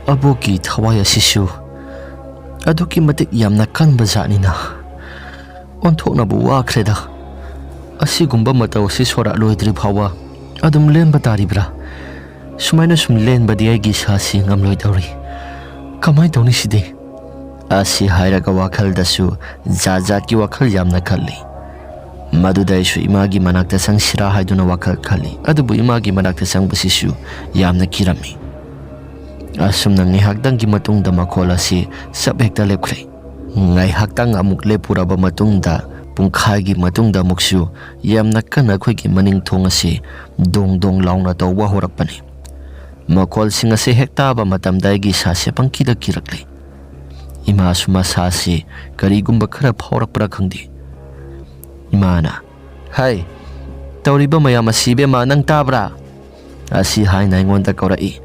ꯑꯕꯣꯛꯀꯤ ꯊꯋꯥꯏ ꯑꯁꯤꯁꯨ ꯑꯗꯨꯛꯀꯤ ꯃꯇꯤꯛ ꯌꯥꯝꯅ ꯀꯟꯕ ꯖꯥꯠꯅꯤꯅ꯫ ꯑꯣꯟꯊꯣꯛꯅꯕꯨ ꯋꯥꯈ꯭ꯔꯦꯗ꯫ ꯑꯁꯤꯒꯨꯝꯕ ꯃꯇꯧ ꯑꯁꯤ ꯁꯣꯔꯛꯂꯣꯏꯗ꯭ꯔꯤ ꯐꯥꯎꯕ ꯑꯗꯨꯝ ꯂꯦꯟꯕ ꯇꯥꯔꯤꯕ꯭ꯔꯥ? ꯁꯨꯃꯥꯏꯅ ꯁꯨꯝ ꯂꯦꯟꯕꯗꯤ ꯑꯩꯒꯤ ꯏꯁꯥꯁꯤ ꯉꯝꯂꯣꯏꯗꯧꯔꯤ꯫ ꯀꯃꯥꯏꯅ ꯇꯧꯅꯤ ꯁꯤꯗꯤ? ꯑꯁꯤ ꯍꯥꯏꯔꯒ ꯋꯥꯈꯜꯗꯁꯨ ꯖꯥꯠ ꯖꯥꯠꯀꯤ ꯋꯥꯈꯜ ꯌꯥꯝꯅ ꯈꯜꯂꯤ꯫ ꯃꯗꯨꯗ ꯑꯩꯁꯨ ꯏꯃꯥꯒꯤ ꯃꯅꯥꯛꯇ ꯆꯪꯁꯤꯔꯥ ꯍꯥꯏꯗꯨꯅ ꯋꯥꯈꯜ ꯈꯜꯂꯤ, ꯑꯗꯨꯕꯨ ꯏꯃꯥꯒꯤ ꯃꯅꯥꯛꯇ ꯆꯪꯕꯁꯤꯁꯨ ꯌꯥꯝꯅ ꯀꯤꯔꯝꯃꯤ꯫ ꯑꯁꯨꯝꯅ ꯉꯥꯏꯍꯥꯛꯇꯪꯒꯤ ꯃꯇꯨꯡꯗ ꯃꯈꯣꯜ ꯑꯁꯤ ꯆꯞ ꯍꯦꯛꯇ ꯂꯦꯞꯈ꯭ꯔꯦ꯫ ꯉꯥꯏꯍꯥꯛꯇꯪ ꯑꯃꯨꯛ ꯂꯦꯞꯄꯨꯔꯕ ꯃꯇꯨꯡꯗ, ꯄꯨꯡꯈꯥꯏꯒꯤ ꯃꯇꯨꯡꯗ ꯑꯃꯨꯛꯁꯨ ꯌꯥꯝꯅ ꯀꯟꯅ ꯑꯩꯈꯣꯏꯒꯤ ꯃꯅꯤꯡ ꯊꯣꯡ ꯑꯁꯤ ꯗꯣꯡ ꯗꯣꯡ ꯂꯥꯎꯅ ꯇꯧꯕ ꯍꯧꯔꯛꯄꯅꯤ꯫ ꯃꯈꯣꯜꯁꯤꯡ ꯑꯁꯤ ꯍꯦꯛ ꯇꯥꯕ ꯃꯇꯝꯗ ꯑꯩꯒꯤ ꯏꯁꯥꯁꯦ ꯄꯪꯀꯤꯗ ꯀꯤꯔꯛꯂꯦ꯫ ꯏꯃꯥꯁꯨ ꯃꯁꯥꯁꯤ ꯀꯔꯤꯒꯨꯝꯕ ꯈꯔ ꯐꯥꯎꯔꯛꯄ꯭ꯔꯥ ꯈꯪꯗꯦ꯫ ꯏꯃꯥꯅ, "ꯍꯥꯏ, ꯇꯧꯔꯤꯕ ꯃꯌꯥꯝ ꯑꯁꯤ ꯏꯕꯦꯝꯃ ꯅꯪ ꯇꯥꯕ꯭ꯔꯥ?" ꯑꯁꯤ ꯍꯥꯏꯅ ꯑꯩꯉꯣꯟꯗ ꯀꯧꯔꯛꯏ꯫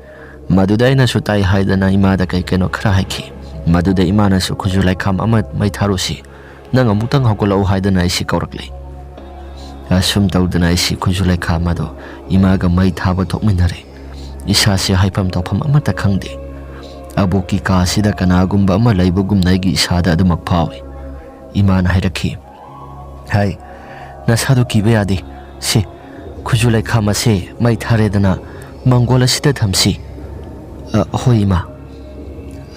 ꯃꯗꯨꯗ ꯑꯩꯅꯁꯨ ꯇꯥꯏ ꯍꯥꯏꯗꯅ ꯏꯃꯥꯗ ꯀꯩ ꯀꯩꯅꯣ ꯈꯔ ꯍꯥꯏꯈꯤ꯫ ꯃꯗꯨꯗ ꯏꯃꯥꯅꯁꯨ "ꯈꯨꯖꯨ ꯂꯩꯈꯥꯝ ꯑꯃ ꯃꯩ ꯊꯥꯔꯨꯁꯤ, ꯅꯪ ꯑꯃꯨꯛꯇꯪ ꯍꯧꯒꯠꯂꯛꯎ" ꯍꯥꯏꯗꯅ ꯑꯩꯁꯤ ꯀꯧꯔꯛꯂꯤ꯫ ꯑꯁꯨꯝ ꯇꯧꯗꯅ ꯑꯩꯁꯤ ꯈꯨꯖꯨ ꯂꯩꯈꯥꯝ ꯑꯗꯣ ꯏꯃꯥꯒ ꯃꯩ ꯊꯥꯕ ꯊꯣꯛꯃꯤꯟꯅꯔꯦ꯫ ꯏꯁꯥꯁꯦ ꯍꯥꯏꯐꯝ ꯇꯧꯐꯝ ꯑꯃꯠꯇ ꯈꯪꯗꯦ꯫ ꯑꯕꯣꯛꯀꯤ ꯀꯥ ꯑꯁꯤꯗ ꯀꯅꯥꯒꯨꯝꯕ ꯑꯃ ꯂꯩꯕꯒꯨꯝꯅ ꯑꯩꯒꯤ ꯏꯁꯥꯗ ꯑꯗꯨꯃꯛ ꯐꯥꯎꯏ꯫ ꯏꯃꯥꯅ ꯍꯥꯏꯔꯛꯈꯤ, "ꯍꯥꯏ, ꯅꯁꯥꯗꯣ ꯀꯤꯕ ꯌꯥꯗꯦ꯫ ꯁꯦ, ꯈꯨꯖꯨ ꯂꯩꯈꯥꯝ ꯑꯁꯦ ꯃꯩ ꯊꯥꯔꯦꯗꯅ ꯃꯪꯒꯣꯜ ꯑꯁꯤꯗ ꯊꯝꯁꯤ"꯫ "ꯑ, ꯍꯣꯏ ꯏꯃꯥ"꯫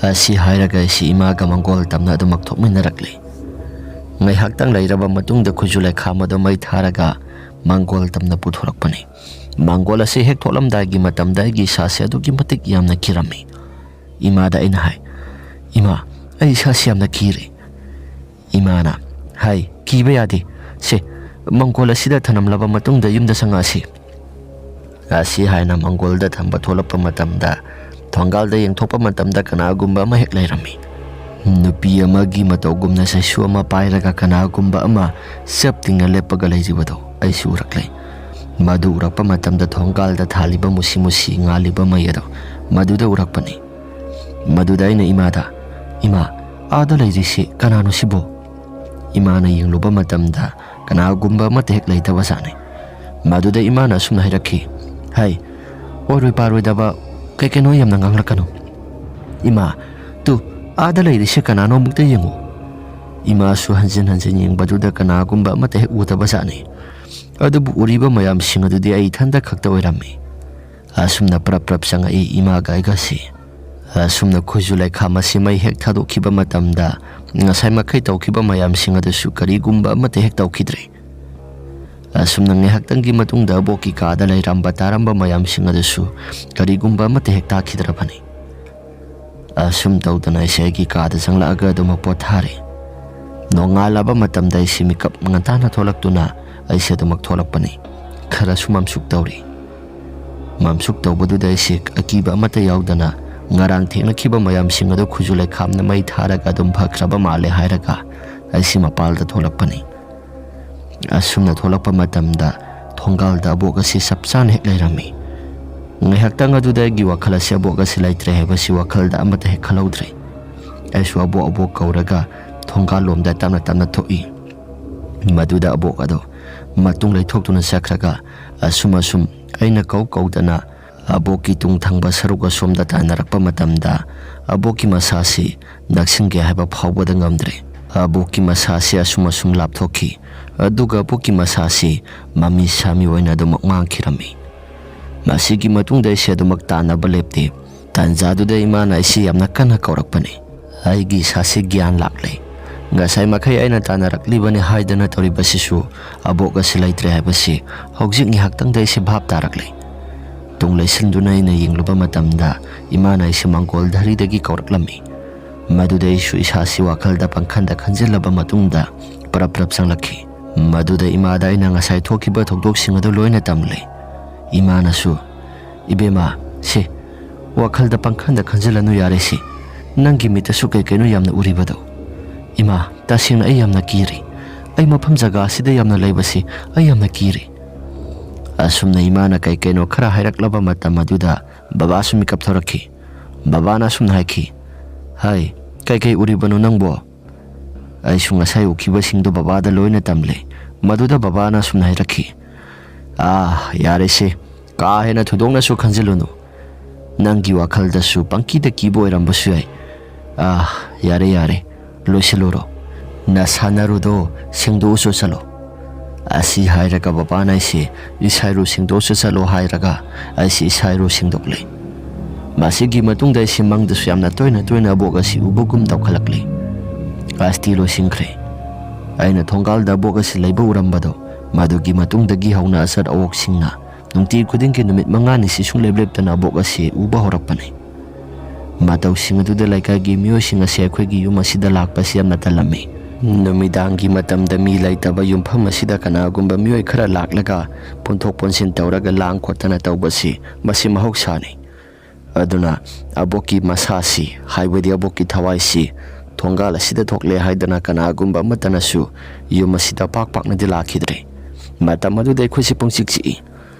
ꯑꯁꯤ ꯍꯥꯏꯔꯒ ꯑꯩꯁꯤ ꯏꯃꯥꯒ ꯃꯪꯒꯣꯜ ꯇꯝꯅ ꯑꯗꯨꯃꯛ ꯊꯣꯛꯃꯤꯟꯅꯔꯛꯂꯤ꯫ ꯉꯥꯏꯍꯥꯛꯇꯪ ꯂꯩꯔꯕ ꯃꯇꯨꯡꯗ ꯈꯨꯖꯨ ꯂꯩꯈꯥꯝ ꯑꯗꯨ ꯃꯩ ꯊꯥꯔꯒ ꯃꯪꯒꯣꯜ ꯇꯝꯅ ꯄꯨꯊꯣꯔꯛꯄꯅꯤ꯫ ꯃꯪꯒꯣꯜ ꯑꯁꯤ ꯍꯦꯛ ꯊꯣꯛꯂꯝꯗꯥꯏꯒꯤ ꯃꯇꯝꯗ ꯑꯩꯒꯤ ꯏꯁꯥꯁꯦ ꯑꯗꯨꯛꯀꯤ ꯃꯇꯤꯛ ꯌꯥꯝꯅ ꯀꯤꯔꯝꯃꯤ꯫ ꯏꯃꯥꯗ ꯑꯩꯅ ꯍꯥꯏ, "ꯏꯃꯥ, ꯑꯩ ꯏꯁꯥꯁꯤ ꯌꯥꯝꯅ ꯀꯤꯔꯦ꯫" ꯏꯃꯥꯅ ꯍꯥꯏ, "ꯀꯤꯕ ꯌꯥꯗꯦ꯫ ꯁꯦ, ꯃꯪꯒꯣꯜ ꯑꯁꯤꯗ ꯊꯅꯝꯂꯕ ꯃꯇꯨꯡꯗ ꯌꯨꯝꯗ ꯆꯪꯉꯛꯑꯁꯤ꯫" ꯑꯁꯤ ꯍꯥꯏꯅ ꯃꯪꯒꯣꯜꯗ ꯊꯝꯕ ꯊꯣꯛꯂꯛꯄ ꯃꯇꯝꯗ, ꯊꯣꯡꯒꯥꯜꯗ ꯌꯦꯡꯊꯣꯛꯄ ꯃꯇꯝꯗ ꯀꯅꯥꯒꯨꯝꯕ ꯑꯃ ꯍꯦꯛ ꯂꯩꯔꯝꯃꯤ꯫ ꯅꯨꯄꯤ ꯑꯃꯒꯤ ꯃꯇꯧꯒꯨꯝꯅ ꯆꯩꯁꯨ ꯑꯃ ꯄꯥꯏꯔꯒ ꯀꯅꯥꯒꯨꯝꯕ ꯑꯃ ꯆꯞ ꯇꯤꯡꯅ ꯂꯦꯞꯄꯒ ꯂꯩꯔꯤꯕꯗꯨ ꯑꯩꯁꯨ ꯎꯔꯛꯂꯦ꯫ ꯃꯗꯨ ꯎꯔꯛꯄ ꯃꯇꯝꯗ ꯊꯣꯡꯒꯥꯜꯗ ꯊꯥꯜꯂꯤꯕ ꯃꯨꯁꯤ ꯃꯨꯁꯤ ꯉꯥꯜꯂꯤꯕ ꯃꯩ ꯑꯗꯨ ꯃꯗꯨꯗ ꯎꯔꯛꯄꯅꯤ꯫ ꯃꯗꯨꯗ ꯑꯩꯅ ꯏꯃꯥꯗ, "ꯏꯃꯥ, ꯑꯥꯗ ꯂꯩꯔꯤꯁꯤ ꯀꯅꯥꯅꯣ ꯁꯤꯕꯣ?" ꯏꯃꯥꯅ ꯌꯦꯡꯂꯨꯕ ꯃꯇꯝꯗ ꯀꯅꯥꯒꯨꯝꯕ ꯑꯃꯠꯇ ꯍꯦꯛ ꯂꯩꯇꯕ ꯖꯥꯠꯅꯤ꯫ ꯃꯗꯨꯗ ꯏꯃꯥꯅ ꯑꯁꯨꯝꯅ ꯍꯥꯏꯔꯛꯈꯤ, "ꯍꯩ, ꯑꯣꯏꯔꯣꯏ ꯄꯥꯔꯣꯏꯗꯕ ꯀꯩ ꯀꯩꯅꯣ ꯌꯥꯝꯅ ꯉꯥꯡꯂꯛꯀꯅꯨ꯫ ꯏꯃꯥ, ꯇꯨ, ꯑꯥꯗ ꯂꯩꯔꯤꯁꯦ ꯀꯅꯥꯅꯣ ꯑꯃꯨꯛꯇ ꯌꯦꯡꯉꯨ꯫" ꯏꯃꯥꯁꯨ ꯍꯟꯖꯤꯟ ꯍꯟꯖꯤꯟ ꯌꯦꯡꯕꯗꯨꯗ ꯀꯅꯥꯒꯨꯝꯕ ꯑꯃꯠꯇ ꯍꯦꯛ ꯎꯗꯕ ꯖꯥꯠꯅꯤ꯫ ꯑꯗꯨꯕꯨ ꯎꯔꯤꯕ ꯃꯌꯥꯝꯁꯤꯡ ꯑꯗꯨꯗꯤ ꯑꯩ ꯏꯊꯟꯇ ꯈꯛꯇ ꯑꯣꯏꯔꯝꯃꯤ꯫ ꯑꯁꯨꯝꯅ ꯄ꯭ꯔꯞ ꯄ꯭ꯔꯞ ꯆꯪꯉꯛꯏ ꯏꯃꯥꯒ ꯑꯩꯒꯁꯤ꯫ ꯑꯁꯨꯝꯅ ꯈꯨꯖꯨ ꯂꯩꯈꯥꯝ ꯑꯁꯤ ꯃꯩ ꯍꯦꯛ ꯊꯥꯗꯣꯛꯈꯤꯕ ꯃꯇꯝꯗ ꯉꯁꯥꯏ ꯃꯈꯩ ꯇꯧꯈꯤꯕ ꯃꯌꯥꯝꯁꯤꯡ ꯑꯗꯨꯁꯨ ꯀꯔꯤꯒꯨꯝꯕ ꯑꯃꯠꯇ ꯍꯦꯛ ꯇꯧꯈꯤꯗ꯭ꯔꯦ꯫ ꯑꯁꯨꯝꯅ ꯉꯥꯏꯍꯥꯛꯇꯪꯒꯤ ꯃꯇꯨꯡꯗ ꯑꯕꯣꯛꯀꯤ ꯀꯥꯗ ꯂꯩꯔꯝꯕ ꯇꯥꯔꯝꯕ ꯃꯌꯥꯝꯁꯤꯡ ꯑꯗꯨꯁꯨ ꯀꯔꯤꯒꯨꯝꯕ ꯑꯃꯠꯇ ꯍꯦꯛ ꯇꯥꯈꯤꯗ꯭ꯔꯕꯅꯤ꯫ ꯑꯁꯨꯝ ꯇꯧꯗꯅ ꯑꯩꯁꯦ ꯑꯩꯒꯤ ꯀꯥꯗ ꯆꯪꯂꯛꯑꯒ ꯑꯗꯨꯃꯛ ꯄꯣꯊꯥꯔꯦ꯫ ꯅꯣꯡꯉꯥꯜꯂꯕ ꯃꯇꯝꯗ ꯑꯩꯁꯦ ꯃꯤꯀꯞ ꯉꯟꯇꯥꯅ ꯊꯣꯛꯂꯛꯇꯨꯅ ꯑꯩꯁꯦ ꯑꯗꯨꯃꯛ ꯊꯣꯛꯂꯛꯄꯅꯤ꯫ ꯈꯔꯁꯨ ꯃꯝꯁꯨꯛ ꯇꯧꯔꯤ꯫ ꯃꯝꯁꯨꯛ ꯇꯧꯕꯗꯨꯗ ꯑꯩꯁꯦ ꯑꯀꯤꯕ ꯑꯃꯠꯇ ꯌꯥꯎꯗꯅ ꯉꯔꯥꯡ ꯊꯦꯡꯅꯈꯤꯕ ꯃꯌꯥꯝꯁꯤꯡ ꯑꯗꯨ ꯈꯨꯖꯨ ꯂꯩꯈꯥꯝꯅ ꯃꯩ ꯊꯥꯔꯒ ꯑꯗꯨꯝ ꯐꯈ꯭ꯔꯕ ꯃꯥꯜꯂꯦ ꯍꯥꯏꯔꯒ ꯑꯩꯁꯤ ꯃꯄꯥꯜꯗ ꯊꯣꯛꯂꯛꯄꯅꯤ꯫ ꯑꯁꯨꯝꯅ ꯊꯣꯛꯂꯛꯄ ꯃꯇꯝꯗ ꯊꯣꯡꯒꯥꯜꯗ ꯑꯕꯣꯛ ꯑꯁꯤ ꯆꯞ ꯆꯥꯅ ꯍꯦꯛ ꯂꯩꯔꯝꯃꯤ꯫ ꯉꯥꯏꯍꯥꯛꯇꯪ ꯑꯗꯨꯗ ꯑꯩꯒꯤ ꯋꯥꯈꯜ ꯑꯁꯤ ꯑꯕꯣꯛ ꯑꯁꯤ ꯂꯩꯇ꯭ꯔꯦ ꯍꯥꯏꯕꯁꯤ ꯋꯥꯈꯜꯗ ꯑꯃꯠꯇ ꯍꯦꯛ ꯈꯜꯍꯧꯗ꯭ꯔꯦ꯫ ꯑꯩꯁꯨ ꯑꯕꯣꯛ ꯑꯕꯣꯛ ꯀꯧꯔꯒ ꯊꯣꯡꯒꯥꯜ ꯂꯣꯝꯗ ꯇꯞꯅ ꯇꯞꯅ ꯊꯣꯛꯏ꯫ ꯃꯗꯨꯗ ꯑꯕꯣꯛ ꯑꯗꯣ ꯃꯇꯨꯡ ꯂꯩꯊꯣꯛꯇꯨꯅ ꯆꯠꯈ꯭ꯔꯒ ꯑꯁꯨꯝ ꯑꯁꯨꯝ ꯑꯩꯅ ꯀꯧ ꯀꯧꯗꯅ ꯑꯕꯣꯛꯀꯤ ꯇꯨꯡ ꯊꯪꯕ ꯁꯔꯨꯛ ꯑꯁꯣꯝꯗ ꯇꯥꯟꯅꯔꯛꯄ ꯃꯇꯝꯗ ꯑꯕꯣꯛꯀꯤ ꯃꯁꯥꯁꯤ ꯅꯛꯁꯤꯟꯒꯦ ꯍꯥꯏꯕ ꯐꯥꯎꯕꯗ ꯉꯝꯗ꯭ꯔꯦ꯫ ꯑꯕꯣꯛꯀꯤ ꯃꯁꯥꯁꯤ ꯑꯁꯨꯝ ꯑꯁꯨꯝ ꯂꯥꯞꯊꯣꯛꯈꯤ꯫ ꯑꯗꯨꯒ ꯑꯕꯣꯛꯀꯤ ꯃꯁꯥꯁꯤ ꯃꯃꯤ ꯁꯥꯃꯤ ꯑꯣꯏꯅ ꯑꯗꯨꯃꯛ ꯃꯥꯡꯈꯤꯔꯝꯃꯤ꯫ ꯃꯁꯤꯒꯤ ꯃꯇꯨꯡꯗ ꯑꯩꯁꯦ ꯑꯗꯨꯃꯛ ꯇꯥꯟꯅꯕ ꯂꯦꯞꯇꯦ꯫ ꯇꯥꯟꯖꯥꯗꯨꯗ ꯏꯃꯥꯅ ꯑꯩꯁꯤ ꯌꯥꯝꯅ ꯀꯟꯅ ꯀꯧꯔꯛꯄꯅꯤ꯫ ꯑꯩꯒꯤ ꯏꯁꯥꯁꯤ ꯒ꯭ꯌꯥꯟ ꯂꯥꯛꯂꯦ꯫ ꯉꯁꯥꯏ ꯃꯈꯩ ꯑꯩꯅ ꯇꯥꯟꯅꯔꯛꯂꯤꯕꯅꯤ ꯍꯥꯏꯗꯅ ꯇꯧꯔꯤꯕꯁꯤꯁꯨ ꯑꯕꯣꯛ ꯑꯁꯤ ꯂꯩꯇ꯭ꯔꯦ ꯍꯥꯏꯕꯁꯤ ꯍꯧꯖꯤꯛ ꯉꯥꯏꯍꯥꯛꯇꯪꯗ ꯑꯩꯁꯤ ꯚꯥꯞ ꯇꯥꯔꯛꯂꯦ꯫ ꯇꯨꯡ ꯂꯩꯁꯤꯟꯗꯨꯅ ꯑꯩꯅ ꯌꯦꯡꯂꯨꯕ ꯃꯇꯝꯗ ꯏꯃꯥꯅ ꯑꯩꯁꯤ ꯃꯪꯒꯣꯜ ꯙꯔꯤꯗꯒꯤ ꯀꯧꯔꯛꯂꯝꯃꯤ꯫ ꯃꯗꯨꯗ ꯑꯩꯁꯨ ꯏꯁꯥꯁꯤ ꯋꯥꯈꯜꯗ ꯄꯪꯈꯟꯗ ꯈꯟꯖꯤꯜꯂꯕ ꯃꯇꯨꯡꯗ ꯄ꯭ꯔꯞ ꯄ꯭ꯔꯞ ꯆꯪꯂꯛꯈꯤ꯫ ꯃꯗꯨꯗ ꯏꯃꯥꯗ ꯑꯩꯅ ꯉꯁꯥꯏ ꯊꯣꯛꯈꯤꯕ ꯊꯧꯗꯣꯛꯁꯤꯡ ꯑꯗꯨ ꯂꯣꯏꯅ ꯇꯝꯂꯦ꯫ ꯏꯃꯥꯅꯁꯨ, "ꯏꯕꯦꯝꯃ, ꯁꯦ, ꯋꯥꯈꯜꯗ ꯄꯪꯈꯟꯗ ꯈꯟꯖꯤꯜꯂꯅꯨ ꯌꯥꯔꯦ ꯁꯦ꯫ ꯅꯪꯒꯤ ꯃꯤꯠꯇꯁꯨ ꯀꯩ ꯀꯩꯅꯣ ꯌꯥꯝꯅ ꯎꯔꯤꯕꯗꯣ꯫ ꯏꯃꯥ, ꯇꯁꯦꯡꯅ ꯑꯩ ꯌꯥꯝꯅ ꯀꯤꯔꯤ꯫ ꯑꯩ ꯃꯐꯝ ꯖꯒꯥ ꯑꯁꯤꯗ ꯌꯥꯝꯅ ꯂꯩꯕꯁꯤ ꯑꯩ ꯌꯥꯝꯅ ꯀꯤꯔꯤ꯫" ꯑꯁꯨꯝꯅ ꯏꯃꯥꯅ ꯀꯩ ꯀꯩꯅꯣ ꯈꯔ ꯍꯥꯏꯔꯛꯂꯕ ꯃꯇꯝ ꯑꯗꯨꯗ ꯕꯕꯥꯁꯨ ꯃꯤꯀꯞ ꯊꯣꯔꯛꯈꯤ꯫ ꯕꯕꯥꯅ ꯑꯁꯨꯝꯅ ꯍꯥꯏꯈꯤ, "ꯍꯥꯏ, ꯀꯩ ꯀꯩ ꯎꯔꯤꯕꯅꯣ ꯅꯪꯕꯣ?" ꯑꯩꯁꯨ ꯉꯁꯥꯏ ꯎꯈꯤꯕꯁꯤꯡꯗꯨ ꯕꯕꯥꯗ ꯂꯣꯏꯅ ꯇꯝꯂꯦ꯫ ꯃꯗꯨꯗ ꯕꯕꯥꯅ ꯑꯁꯨꯝꯅ ꯍꯥꯏꯔꯛꯈꯤ, "ꯑꯥ, ꯌꯥꯔꯦꯁꯦ, ꯀꯥ ꯍꯦꯟꯅ ꯊꯣꯏꯗꯣꯛꯅꯁꯨ ꯈꯟꯖꯤꯜꯂꯨꯅꯨ꯫ ꯅꯪꯒꯤ ꯋꯥꯈꯜꯗꯁꯨ ꯄꯪꯀꯤꯗ ꯀꯤꯕ ꯑꯣꯏꯔꯝꯕꯁꯨ ꯌꯥꯏ꯫ ꯑꯥ, ꯌꯥꯔꯦ, ꯌꯥꯔꯦ, ꯂꯣꯏꯁꯤꯜꯂꯨꯔꯣ꯫ ꯅꯁꯥꯟꯅꯔꯨꯗꯣ ꯁꯦꯡꯗꯣꯛꯎꯆꯣ ꯆꯠꯂꯣ꯫" ꯑꯁꯤ ꯍꯥꯏꯔꯒ ꯕꯕꯥꯅ ꯑꯩꯁꯦ ꯏꯁꯥꯏꯔꯨ ꯁꯦꯡꯗꯣꯛꯎꯆꯣ ꯆꯠꯂꯣ ꯍꯥꯏꯔꯒ ꯑꯩꯁꯦ ꯏꯁꯥꯏꯔꯨ ꯁꯦꯡꯗꯣꯛꯂꯦ꯫ ꯃꯁꯤꯒꯤ ꯃꯇꯨꯡꯗ ꯑꯩꯁꯦ ꯃꯪꯗꯁꯨ ꯌꯥꯝꯅ ꯇꯣꯏꯅ ꯇꯣꯏꯅ ꯑꯕꯣꯛ ꯑꯁꯤ ꯎꯕꯒꯨꯝ ꯇꯧꯈꯠꯂꯛꯂꯦ꯫ ꯀ꯭ꯂꯥꯁꯇꯤ ꯂꯣꯏꯁꯤꯟꯈ꯭ꯔꯦ꯫ ꯑꯩꯅ ꯊꯣꯡꯒꯥꯜꯗ ꯑꯕꯣꯛ ꯑꯁꯤ ꯂꯩꯕ ꯎꯔꯝꯕꯗꯣ, ꯃꯗꯨꯒꯤ ꯃꯇꯨꯡꯗꯒꯤ ꯍꯧꯅ ꯑꯆꯠ ꯑꯋꯣꯛꯁꯤꯡꯅ ꯅꯨꯡꯇꯤ ꯈꯨꯗꯤꯡꯒꯤ ꯅꯨꯃꯤꯠ ꯃꯉꯥꯅꯤꯁꯤ ꯁꯨꯡꯂꯦꯞ ꯂꯦꯞꯇꯅ ꯑꯕꯣꯛ ꯑꯁꯤ ꯎꯕ ꯍꯧꯔꯛꯄꯅꯤ꯫ ꯃꯇꯧꯁꯤꯡ ꯑꯗꯨꯗ ꯂꯩꯀꯥꯏꯒꯤ ꯃꯤꯑꯣꯏꯁꯤꯡ ꯑꯁꯤ ꯑꯩꯈꯣꯏꯒꯤ ꯌꯨꯝ ꯑꯁꯤꯗ ꯂꯥꯛꯄꯁꯤ ꯌꯥꯝꯅ ꯇꯜꯂꯝꯃꯤ꯫ ꯅꯨꯃꯤꯗꯥꯡꯒꯤ ꯃꯇꯝꯗ ꯃꯤ ꯂꯩꯇꯕ ꯌꯨꯝꯐꯝ ꯑꯁꯤꯗ ꯀꯅꯥꯒꯨꯝꯕ ꯃꯤꯑꯣꯏ ꯈꯔ ꯂꯥꯛꯂꯒ ꯄꯨꯟꯊꯣꯛ ꯄꯨꯟꯁꯤꯟ ꯇꯧꯔꯒ ꯂꯥꯡ ꯈꯣꯠꯇꯅ ꯇꯧꯕꯁꯤ ꯃꯁꯤ ꯃꯍꯧꯁꯥꯅꯤ꯫ ꯑꯗꯨꯅ ꯑꯕꯣꯛꯀꯤ ꯃꯁꯥꯁꯤ, ꯍꯥꯏꯕꯗꯤ ꯑꯕꯣꯛꯀꯤ ꯊꯋꯥꯏꯁꯤ ꯊꯣꯡꯒꯥꯜ ꯑꯁꯤꯗ ꯊꯣꯛꯂꯦ ꯍꯥꯏꯗꯅ ꯀꯅꯥꯒꯨꯝꯕ ꯑꯃꯠꯇꯅꯁꯨ ꯌꯨꯝ ꯑꯁꯤꯗ ꯄꯥꯛ ꯄꯥꯛꯅꯗꯤ ꯂꯥꯛꯈꯤꯗ꯭ꯔꯦ꯫ ꯃꯇꯝ ꯑꯗꯨꯗ ꯑꯩꯈꯣꯏꯁꯤ ꯄꯨꯡꯆꯤꯛ ꯆꯤꯛꯏ꯫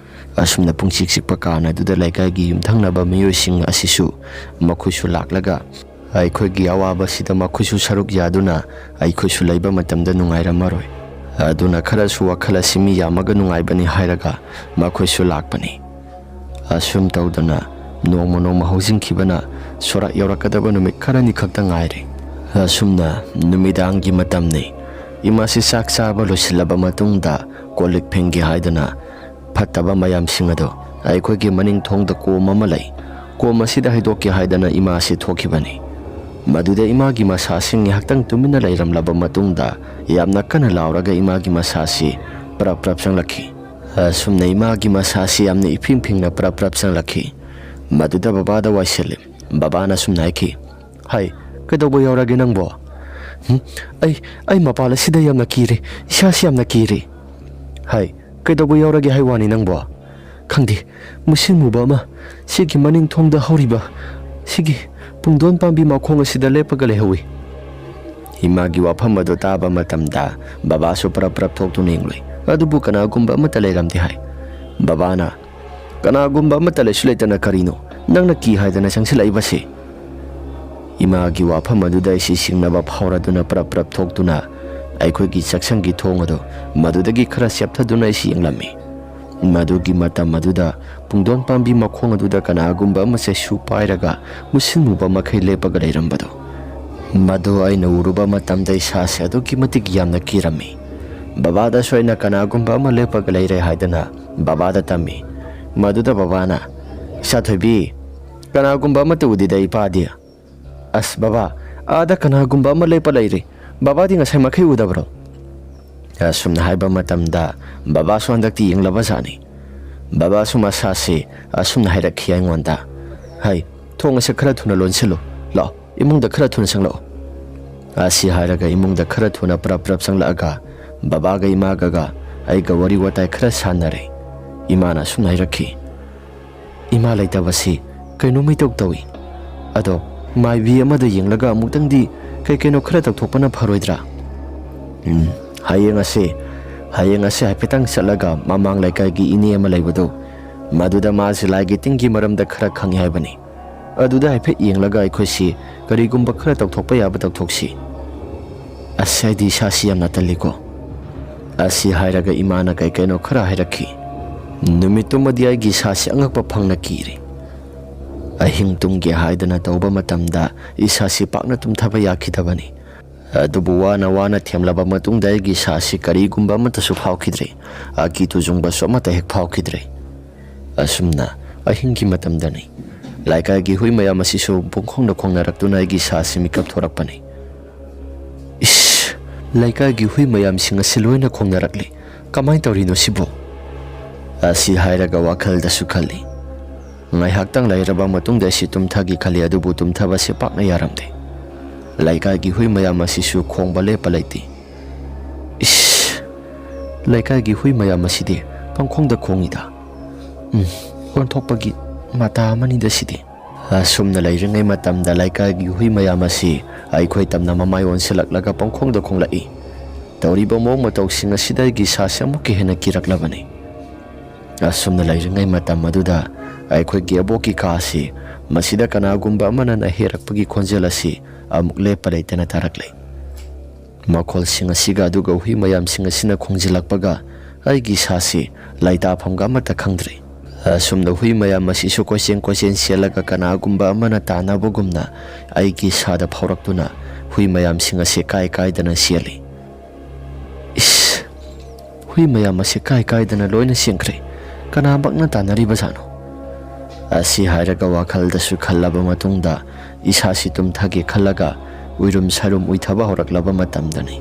ꯑꯁꯨꯝꯅ ꯄꯨꯡꯆꯤꯛ ꯆꯤꯛꯄ ꯀꯥꯟ ꯑꯗꯨꯗ ꯂꯩꯀꯥꯏꯒꯤ ꯌꯨꯝꯊꯪꯅꯕ ꯃꯤꯑꯣꯏꯁꯤꯡ ꯑꯁꯤꯁꯨ ꯃꯈꯣꯏꯁꯨ ꯂꯥꯛꯂꯒ ꯑꯩꯈꯣꯏꯒꯤ ꯑꯋꯥꯕꯁꯤꯗ ꯃꯈꯣꯏꯁꯨ ꯁꯔꯨꯛ ꯌꯥꯗꯨꯅ ꯑꯩꯈꯣꯏꯁꯨ ꯂꯩꯕ ꯃꯇꯝꯗ ꯅꯨꯡꯉꯥꯏꯔꯝꯃꯔꯣꯏ꯫ ꯑꯗꯨꯅ ꯈꯔꯁꯨ ꯋꯥꯈꯜ ꯑꯁꯤ ꯃꯤ ꯌꯥꯝꯃꯒ ꯅꯨꯡꯉꯥꯏꯕꯅꯤ ꯍꯥꯏꯔꯒ ꯃꯈꯣꯏꯁꯨ ꯂꯥꯛꯄꯅꯤ꯫ ꯑꯁꯨꯝ ꯇꯧꯗꯅ ꯅꯣꯡꯃ ꯅꯣꯡꯃ ꯍꯧꯖꯤꯟꯈꯤꯕꯅ ꯁꯣꯔꯥꯠ ꯌꯧꯔꯛꯀꯗꯕ ꯅꯨꯃꯤꯠ ꯈꯔꯅꯤ ꯈꯛꯇ ꯉꯥꯏꯔꯦ꯫ ꯑꯁꯨꯝꯅ ꯅꯨꯃꯤꯗꯥꯡꯒꯤ ꯃꯇꯝꯅꯤ꯫ ꯏꯃꯥꯁꯤ ꯆꯥꯛ ꯆꯥꯕ ꯂꯣꯏꯁꯤꯜꯂꯕ ꯃꯇꯨꯡꯗ ꯀꯣꯜ ꯂꯤꯛ ꯐꯦꯡꯒꯦ ꯍꯥꯏꯗꯨꯅ ꯐꯠꯇꯕ ꯃꯌꯥꯝꯁꯤꯡ ꯑꯗꯨ ꯑꯩꯈꯣꯏꯒꯤ ꯃꯅꯤꯡ ꯊꯣꯡꯗ ꯀꯣꯝ ꯑꯃ ꯂꯩ꯫ ꯀꯣꯝ ꯑꯁꯤꯗ ꯍꯩꯗꯣꯛꯀꯦ ꯍꯥꯏꯗꯅ ꯏꯃꯥꯁꯤ ꯊꯣꯛꯈꯤꯕꯅꯤ꯫ ꯃꯗꯨꯗ ꯏꯃꯥꯒꯤ ꯃꯁꯥꯁꯤ ꯉꯥꯏꯍꯥꯛꯇꯪ ꯇꯨꯃꯤꯟꯅ ꯂꯩꯔꯝꯂꯕ ꯃꯇꯨꯡꯗ ꯌꯥꯝꯅ ꯀꯟꯅ ꯂꯥꯎꯔꯒ ꯏꯃꯥꯒꯤ ꯃꯁꯥꯁꯤ ꯄ꯭ꯔꯞ ꯄ꯭ꯔꯞ ꯆꯪꯂꯛꯈꯤ꯫ ꯑꯁꯨꯝꯅ ꯏꯃꯥꯒꯤ ꯃꯁꯥꯁꯤ ꯌꯥꯝꯅ ꯏꯐꯤꯡ ꯐꯤꯡꯅ ꯄ꯭ꯔꯞ ꯄ꯭ꯔꯞ ꯆꯪꯂꯛꯈꯤ꯫ ꯃꯗꯨꯗ ꯕꯕꯥꯗ ꯋꯥꯏꯁꯤꯜꯂꯤ꯫ ꯕꯕꯥꯅ ꯑꯁꯨꯝꯅ ꯍꯥꯏꯈꯤ, "ꯍꯥꯏ, ꯀꯩꯗꯧꯕ ꯌꯥꯎꯔꯒꯦ ꯅꯪꯕꯣ? ꯍꯨꯝ? ꯑꯩ, ꯑꯩ ꯃꯄꯥꯟ ꯑꯁꯤꯗ ꯌꯥꯝꯅ ꯀꯤꯔꯦ, ꯏꯁꯥꯁꯤ ꯌꯥꯝꯅ ꯀꯤꯔꯦ꯫" "ꯍꯥꯏ, ꯀꯩꯗꯧꯕ ꯌꯥꯎꯔꯒꯦ ꯍꯥꯏ ꯋꯥꯅꯤ ꯅꯪꯕꯣ?" "ꯈꯪꯗꯦ, ꯃꯨꯁꯤꯟ ꯃꯨꯕ ꯑꯃ ꯁꯤꯒꯤ ꯃꯅꯤꯡ ꯊꯣꯡꯗ ꯍꯧꯔꯤꯕ ꯁꯤꯒꯤ ꯄꯨꯡꯗꯣꯟ ꯄꯥꯝꯕꯤ ꯃꯈꯣꯡ ꯑꯁꯤꯗ ꯂꯦꯞꯄꯒ ꯂꯩꯍꯧꯏ꯫" ꯏꯃꯥꯒꯤ ꯋꯥꯐꯝ ꯑꯗꯨ ꯇꯥꯕ ꯃꯇꯝꯗ ꯕꯕꯥꯁꯨ ꯄ꯭ꯔꯞ ꯄ꯭ꯔꯞ ꯊꯣꯛꯇꯨꯅ ꯌꯦꯡꯂꯨꯏ꯫ ꯑꯗꯨꯕꯨ ꯀꯅꯥꯒꯨꯝꯕ ꯑꯃꯠꯇ ꯂꯩꯔꯝꯗꯦ ꯍꯥꯏ꯫ ꯕꯕꯥꯅ, "ꯀꯅꯥꯒꯨꯝꯕ ꯑꯃꯠꯇ ꯂꯩꯁꯨ ꯂꯩꯇꯅ ꯀꯔꯤꯅꯣ ꯅꯪꯅ ꯀꯤ ꯍꯥꯏꯗꯅ ꯆꯪꯁꯤꯜꯂꯛꯏꯕꯁꯤ?" ꯏꯃꯥꯒꯤ ꯋꯥꯐꯝ ꯑꯗꯨꯗ ꯑꯩꯁꯤ ꯁꯤꯡꯅꯕ ꯐꯥꯎꯔꯗꯨꯅ ꯄ꯭ꯔꯞ ꯄ꯭ꯔꯞ ꯊꯣꯛꯇꯨꯅ ꯑꯩꯈꯣꯏꯒꯤ ꯆꯥꯛꯁꯪꯒꯤ ꯊꯣꯡ ꯑꯗꯨ ꯃꯗꯨꯗꯒꯤ ꯈꯔ ꯆꯦꯞꯊꯗꯨꯅ ꯑꯩꯁꯤ ꯌꯦꯡꯂꯝꯃꯤ꯫ ꯃꯗꯨꯒꯤ ꯃꯇꯝ ꯑꯗꯨꯗ ꯄꯨꯡꯗꯣꯟ ꯄꯥꯝꯕꯤ ꯃꯈꯣꯡ ꯑꯗꯨꯗ ꯀꯅꯥꯒꯨꯝꯕ ꯑꯃ ꯆꯩꯁꯨ ꯄꯥꯏꯔꯒ ꯃꯨꯁꯤꯟ ꯃꯨꯕ ꯃꯈꯩ ꯂꯦꯞꯄꯒ ꯂꯩꯔꯝꯕꯗꯨ, ꯃꯗꯨ ꯑꯩꯅ ꯎꯔꯨꯕ ꯃꯇꯝꯗ ꯏꯁꯥꯁꯦ ꯑꯗꯨꯛꯀꯤ ꯃꯇꯤꯛ ꯌꯥꯝꯅ ꯀꯤꯔꯝꯃꯤ꯫ ꯕꯕꯥꯗꯁꯨ ꯑꯩꯅ ꯀꯅꯥꯒꯨꯝꯕ ꯑꯃ ꯂꯦꯞꯄꯒ ꯂꯩꯔꯦ ꯍꯥꯏꯗꯅ ꯕꯕꯥꯗ ꯇꯝꯃꯤ꯫ ꯃꯗꯨꯗ ꯕꯕꯥꯅ, "ꯏꯆꯥꯊꯣꯏꯕꯤ, ꯀꯅꯥꯒꯨꯝꯕ ꯑꯃꯠꯇ ꯎꯗꯦꯗ ꯏꯄꯥꯗꯤ꯫" "ꯑꯁ ꯕꯕꯥ, ꯑꯥꯗ ꯀꯅꯥꯒꯨꯝꯕ ꯑꯃ ꯂꯦꯞꯄ ꯂꯩꯔꯦ꯫ ꯕꯕꯥꯗꯤ ꯉꯁꯥꯏ ꯃꯈꯩ ꯎꯗꯕ꯭ꯔꯣ?" ꯑꯁꯨꯝꯅ ꯍꯥꯏꯕ ꯃꯇꯝꯗ ꯕꯕꯥꯁꯨ ꯍꯟꯗꯛꯇꯤ ꯌꯦꯡꯂꯕ ꯖꯥꯠꯅꯤ꯫ ꯕꯕꯥꯁꯨ ꯃꯁꯥꯁꯤ ꯑꯁꯨꯝꯅ ꯍꯥꯏꯔꯛꯈꯤ ꯑꯩꯉꯣꯟꯗ, "ꯍꯩ, ꯊꯣꯡ ꯑꯁꯦ ꯈꯔ ꯊꯨꯅ ꯂꯣꯟꯁꯤꯜꯂꯨ꯫ ꯂꯥꯛꯑꯣ, ꯏꯃꯨꯡꯗ ꯈꯔ ꯊꯨꯅ ꯆꯪꯂꯛꯑꯣ꯫" ꯑꯁꯤ ꯍꯥꯏꯔꯒ ꯏꯃꯨꯡꯗ ꯈꯔ ꯊꯨꯅ ꯄ꯭ꯔꯞ ꯄ꯭ꯔꯞ ꯆꯪꯂꯛꯑꯒ ꯕꯕꯥꯒ ꯏꯃꯥꯒꯒ ꯑꯩꯒ ꯋꯥꯔꯤ ꯋꯥꯇꯥꯏ ꯈꯔ ꯁꯥꯟꯅꯔꯦ꯫ ꯏꯃꯥꯅ ꯑꯁꯨꯝꯅ ꯍꯥꯏꯔꯛꯈꯤ, "ꯏꯃꯥ ꯂꯩꯇꯕꯁꯤ ꯀꯩꯅꯣꯝ ꯏꯇꯧ ꯇꯧꯏ꯫ ꯑꯗꯣ ꯃꯥꯏꯕꯤ ꯑꯃꯗ ꯌꯦꯡꯂꯒ ꯑꯃꯨꯛꯇꯪꯗꯤ ꯀꯩ ꯀꯩꯅꯣ ꯈꯔ ꯇꯧꯊꯣꯛꯄꯅ ꯐꯔꯣꯏꯗ꯭ꯔꯥ?" "ꯎꯝ, ꯍꯌꯦꯡ ꯑꯁꯦ, ꯍꯌꯦꯡ ꯑꯁꯦ ꯍꯥꯏꯐꯦꯠꯇꯪ ꯆꯠꯂꯒ ꯃꯃꯥꯡ ꯂꯩꯀꯥꯏꯒꯤ ꯏꯅꯦ ꯑꯃ ꯂꯩꯕꯗꯣ, ꯃꯗꯨꯗ ꯃꯥꯁꯦ ꯂꯥꯏꯒꯤ ꯇꯤꯟꯒꯤ ꯃꯔꯝꯗ ꯈꯔ ꯈꯪꯉꯦ ꯍꯥꯏꯕꯅꯤ꯫ ꯑꯗꯨꯗ ꯍꯥꯏꯐꯦꯠ ꯌꯦꯡꯂꯒ ꯑꯩꯈꯣꯏꯁꯤ ꯀꯔꯤꯒꯨꯝꯕ ꯈꯔ ꯇꯧꯊꯣꯛꯄ ꯌꯥꯕ ꯇꯧꯊꯣꯛꯁꯤ꯫ ꯑꯁ, ꯑꯩꯗꯤ ꯏꯁꯥꯁꯤ ꯌꯥꯝꯅ ꯇꯜꯂꯤꯀꯣ꯫" ꯑꯁꯤ ꯍꯥꯏꯔꯒ ꯏꯃꯥꯅ ꯀꯩ ꯀꯩꯅꯣ ꯈꯔ ꯍꯥꯏꯔꯛꯈꯤ꯫ ꯅꯨꯃꯤꯠꯇꯨꯃꯗꯤ ꯑꯩꯒꯤ ꯏꯁꯥꯁꯤ ꯑꯉꯛꯄ ꯐꯪꯅ ꯀꯤꯔꯦ꯫ ꯑꯍꯤꯡ ꯇꯨꯝꯒꯦ ꯍꯥꯏꯗꯅ ꯇꯧꯕ ꯃꯇꯝꯗ ꯏꯁꯥꯁꯤ ꯄꯥꯛꯅ ꯇꯨꯝꯊꯕ ꯌꯥꯈꯤꯗꯕꯅꯤ꯫ ꯑꯗꯨꯕꯨ ꯋꯥꯅ ꯋꯥꯅ ꯊꯦꯝꯂꯕ ꯃꯇꯨꯡꯗ ꯑꯩꯒꯤ ꯏꯁꯥꯁꯤ ꯀꯔꯤꯒꯨꯝꯕ ꯑꯃꯠꯇꯁꯨ ꯐꯥꯎꯈꯤꯗ꯭ꯔꯦ꯫ ꯑꯀꯤ ꯇꯨꯖꯨꯡꯕꯁꯨ ꯑꯃꯠꯇ ꯍꯦꯛ ꯐꯥꯎꯈꯤꯗ꯭ꯔꯦ꯫ ꯑꯁꯨꯝꯅ ꯑꯍꯤꯡꯒꯤ ꯃꯇꯝꯗꯅꯤ꯫ ꯂꯩꯀꯥꯏꯒꯤ ꯍꯨꯏ ꯃꯌꯥꯝ ꯑꯁꯤꯁꯨ ꯄꯨꯡꯈꯣꯡꯗ ꯈꯣꯡꯅꯔꯛꯇꯨꯅ ꯑꯩꯒꯤ ꯏꯁꯥꯁꯤ ꯃꯤꯀꯞ ꯊꯣꯔꯛꯄꯅꯤ꯫ "ꯏꯁ! ꯂꯩꯀꯥꯏꯒꯤ ꯍꯨꯏ ꯃꯌꯥꯝꯁꯤꯡ ꯑꯁꯤ ꯂꯣꯏꯅ ꯈꯣꯡꯅꯔꯛꯂꯤ꯫ ꯀꯃꯥꯏꯅ ꯇꯧꯔꯤꯅꯣ ꯁꯤꯕꯨ?" ꯑꯁꯤ ꯍꯥꯏꯔꯒ ꯋꯥꯈꯜꯗꯁꯨ ꯈꯜꯂꯤ꯫ ꯉꯥꯏꯍꯥꯛꯇꯪ ꯂꯩꯔꯕ ꯃꯇꯨꯡꯗ ꯑꯩꯁꯤ ꯇꯨꯝꯊꯒꯦ ꯈꯜꯂꯤ, ꯑꯗꯨꯕꯨ ꯇꯨꯝꯊꯕꯁꯤ ꯄꯥꯛꯅ ꯌꯥꯔꯝꯗꯦ꯫ ꯂꯩꯀꯥꯏꯒꯤ ꯍꯨꯏ ꯃꯌꯥꯝ ꯑꯁꯤꯁꯨ ꯈꯣꯡꯕ ꯂꯦꯞꯄ ꯂꯩꯇꯦ꯫ "ꯏꯁ! ꯂꯩꯀꯥꯏꯒꯤ ꯍꯨꯏ ꯃꯌꯥꯝ ꯑꯁꯤꯗꯤ ꯄꯪꯈꯣꯡꯗ ꯈꯣꯡꯉꯤꯗ꯫ ꯎꯝ, ꯑꯣꯟꯊꯣꯛꯄꯒꯤ ꯃꯇꯥ ꯑꯃꯅꯤꯗ ꯁꯤꯗꯤ"꯫ ꯑꯁꯨꯝꯅ ꯂꯩꯔꯤꯉꯩ ꯃꯇꯝꯗ ꯂꯩꯀꯥꯏꯒꯤ ꯍꯨꯏ ꯃꯌꯥꯝ ꯑꯁꯤ ꯑꯩꯈꯣꯏ ꯇꯝꯅ ꯃꯃꯥꯏ ꯑꯣꯟꯁꯤꯜꯂꯛꯂꯒ ꯄꯪꯈꯣꯡꯗ ꯈꯣꯡꯂꯛꯏ꯫ ꯇꯧꯔꯤꯕ ꯃꯑꯣꯡ ꯃꯇꯧꯁꯤꯡ ꯑꯁꯤꯗ ꯑꯩꯒꯤ ꯏꯁꯥꯁꯤ ꯑꯃꯨꯛꯀ ꯍꯦꯟꯅ ꯀꯤꯔꯛꯂꯕꯅꯤ꯫ ꯑꯁꯨꯝꯅ ꯂꯩꯔꯤꯉꯩ ꯃꯇꯝ ꯑꯗꯨꯗ ꯑꯩꯈꯣꯏꯒꯤ ꯑꯕꯣꯛꯀꯤ ꯀꯥ ꯑꯁꯤ, ꯃꯁꯤꯗ ꯀꯅꯥꯒꯨꯝꯕ ꯑꯃꯅ ꯅꯥꯍꯦꯔꯛꯄꯒꯤ ꯈꯣꯟꯖꯦꯜ ꯑꯁꯤ ꯑꯃꯨꯛ ꯂꯦꯞꯄ ꯂꯩꯇꯅ ꯇꯥꯔꯛꯂꯤ꯫ ꯃꯈꯣꯜꯁꯤꯡ ꯑꯁꯤꯒ ꯑꯗꯨꯒ ꯍꯨꯏ ꯃꯌꯥꯝꯁꯤꯡ ꯑꯁꯤꯅ ꯈꯣꯡꯖꯤꯜꯂꯛꯄꯒ ꯑꯩꯒꯤ ꯏꯁꯥꯁꯤ ꯂꯩꯇꯥꯐꯝꯒ ꯑꯃꯠꯇ ꯈꯪꯗ꯭ꯔꯦ꯫ ꯑꯁꯨꯝꯅ ꯍꯨꯏ ꯃꯌꯥꯝ ꯑꯁꯤꯁꯨ ꯀꯣꯏꯆꯦꯟ ꯀꯣꯏꯆꯦꯟ ꯆꯦꯜꯂꯒ ꯀꯅꯥꯒꯨꯝꯕ ꯑꯃꯅ ꯇꯥꯟꯅꯕꯒꯨꯝꯅ ꯑꯩꯒꯤ ꯏꯁꯥꯗ ꯐꯥꯎꯔꯛꯇꯨꯅ ꯍꯨꯏ ꯃꯌꯥꯝꯁꯤꯡ ꯑꯁꯤ ꯀꯥꯏ ꯀꯥꯏꯗꯅ ꯆꯦꯜꯂꯤ꯫ "ꯏꯁ! ꯍꯨꯏ ꯃꯌꯥꯝ ꯑꯁꯤ ꯀꯥꯏ ꯀꯥꯏꯗꯅ ꯂꯣꯏꯅ ꯆꯦꯟꯈ꯭ꯔꯦ꯫ ꯀꯅꯥꯃꯛꯅ ꯇꯥꯟꯅꯔꯤꯕꯖꯥꯠꯅꯣ?" ꯑꯁꯤ ꯍꯥꯏꯔꯒ ꯋꯥꯈꯜꯗꯁꯨ ꯈꯜꯂꯕ ꯃꯇꯨꯡꯗ ꯏꯁꯥꯁꯤ ꯇꯨꯝꯊꯒꯦ ꯈꯜꯂꯒ ꯎꯏꯔꯨꯝ ꯁꯥꯔꯨꯝ ꯎꯏꯊꯕ ꯍꯧꯔꯛꯂꯕ ꯃꯇꯝꯗꯅꯤ꯫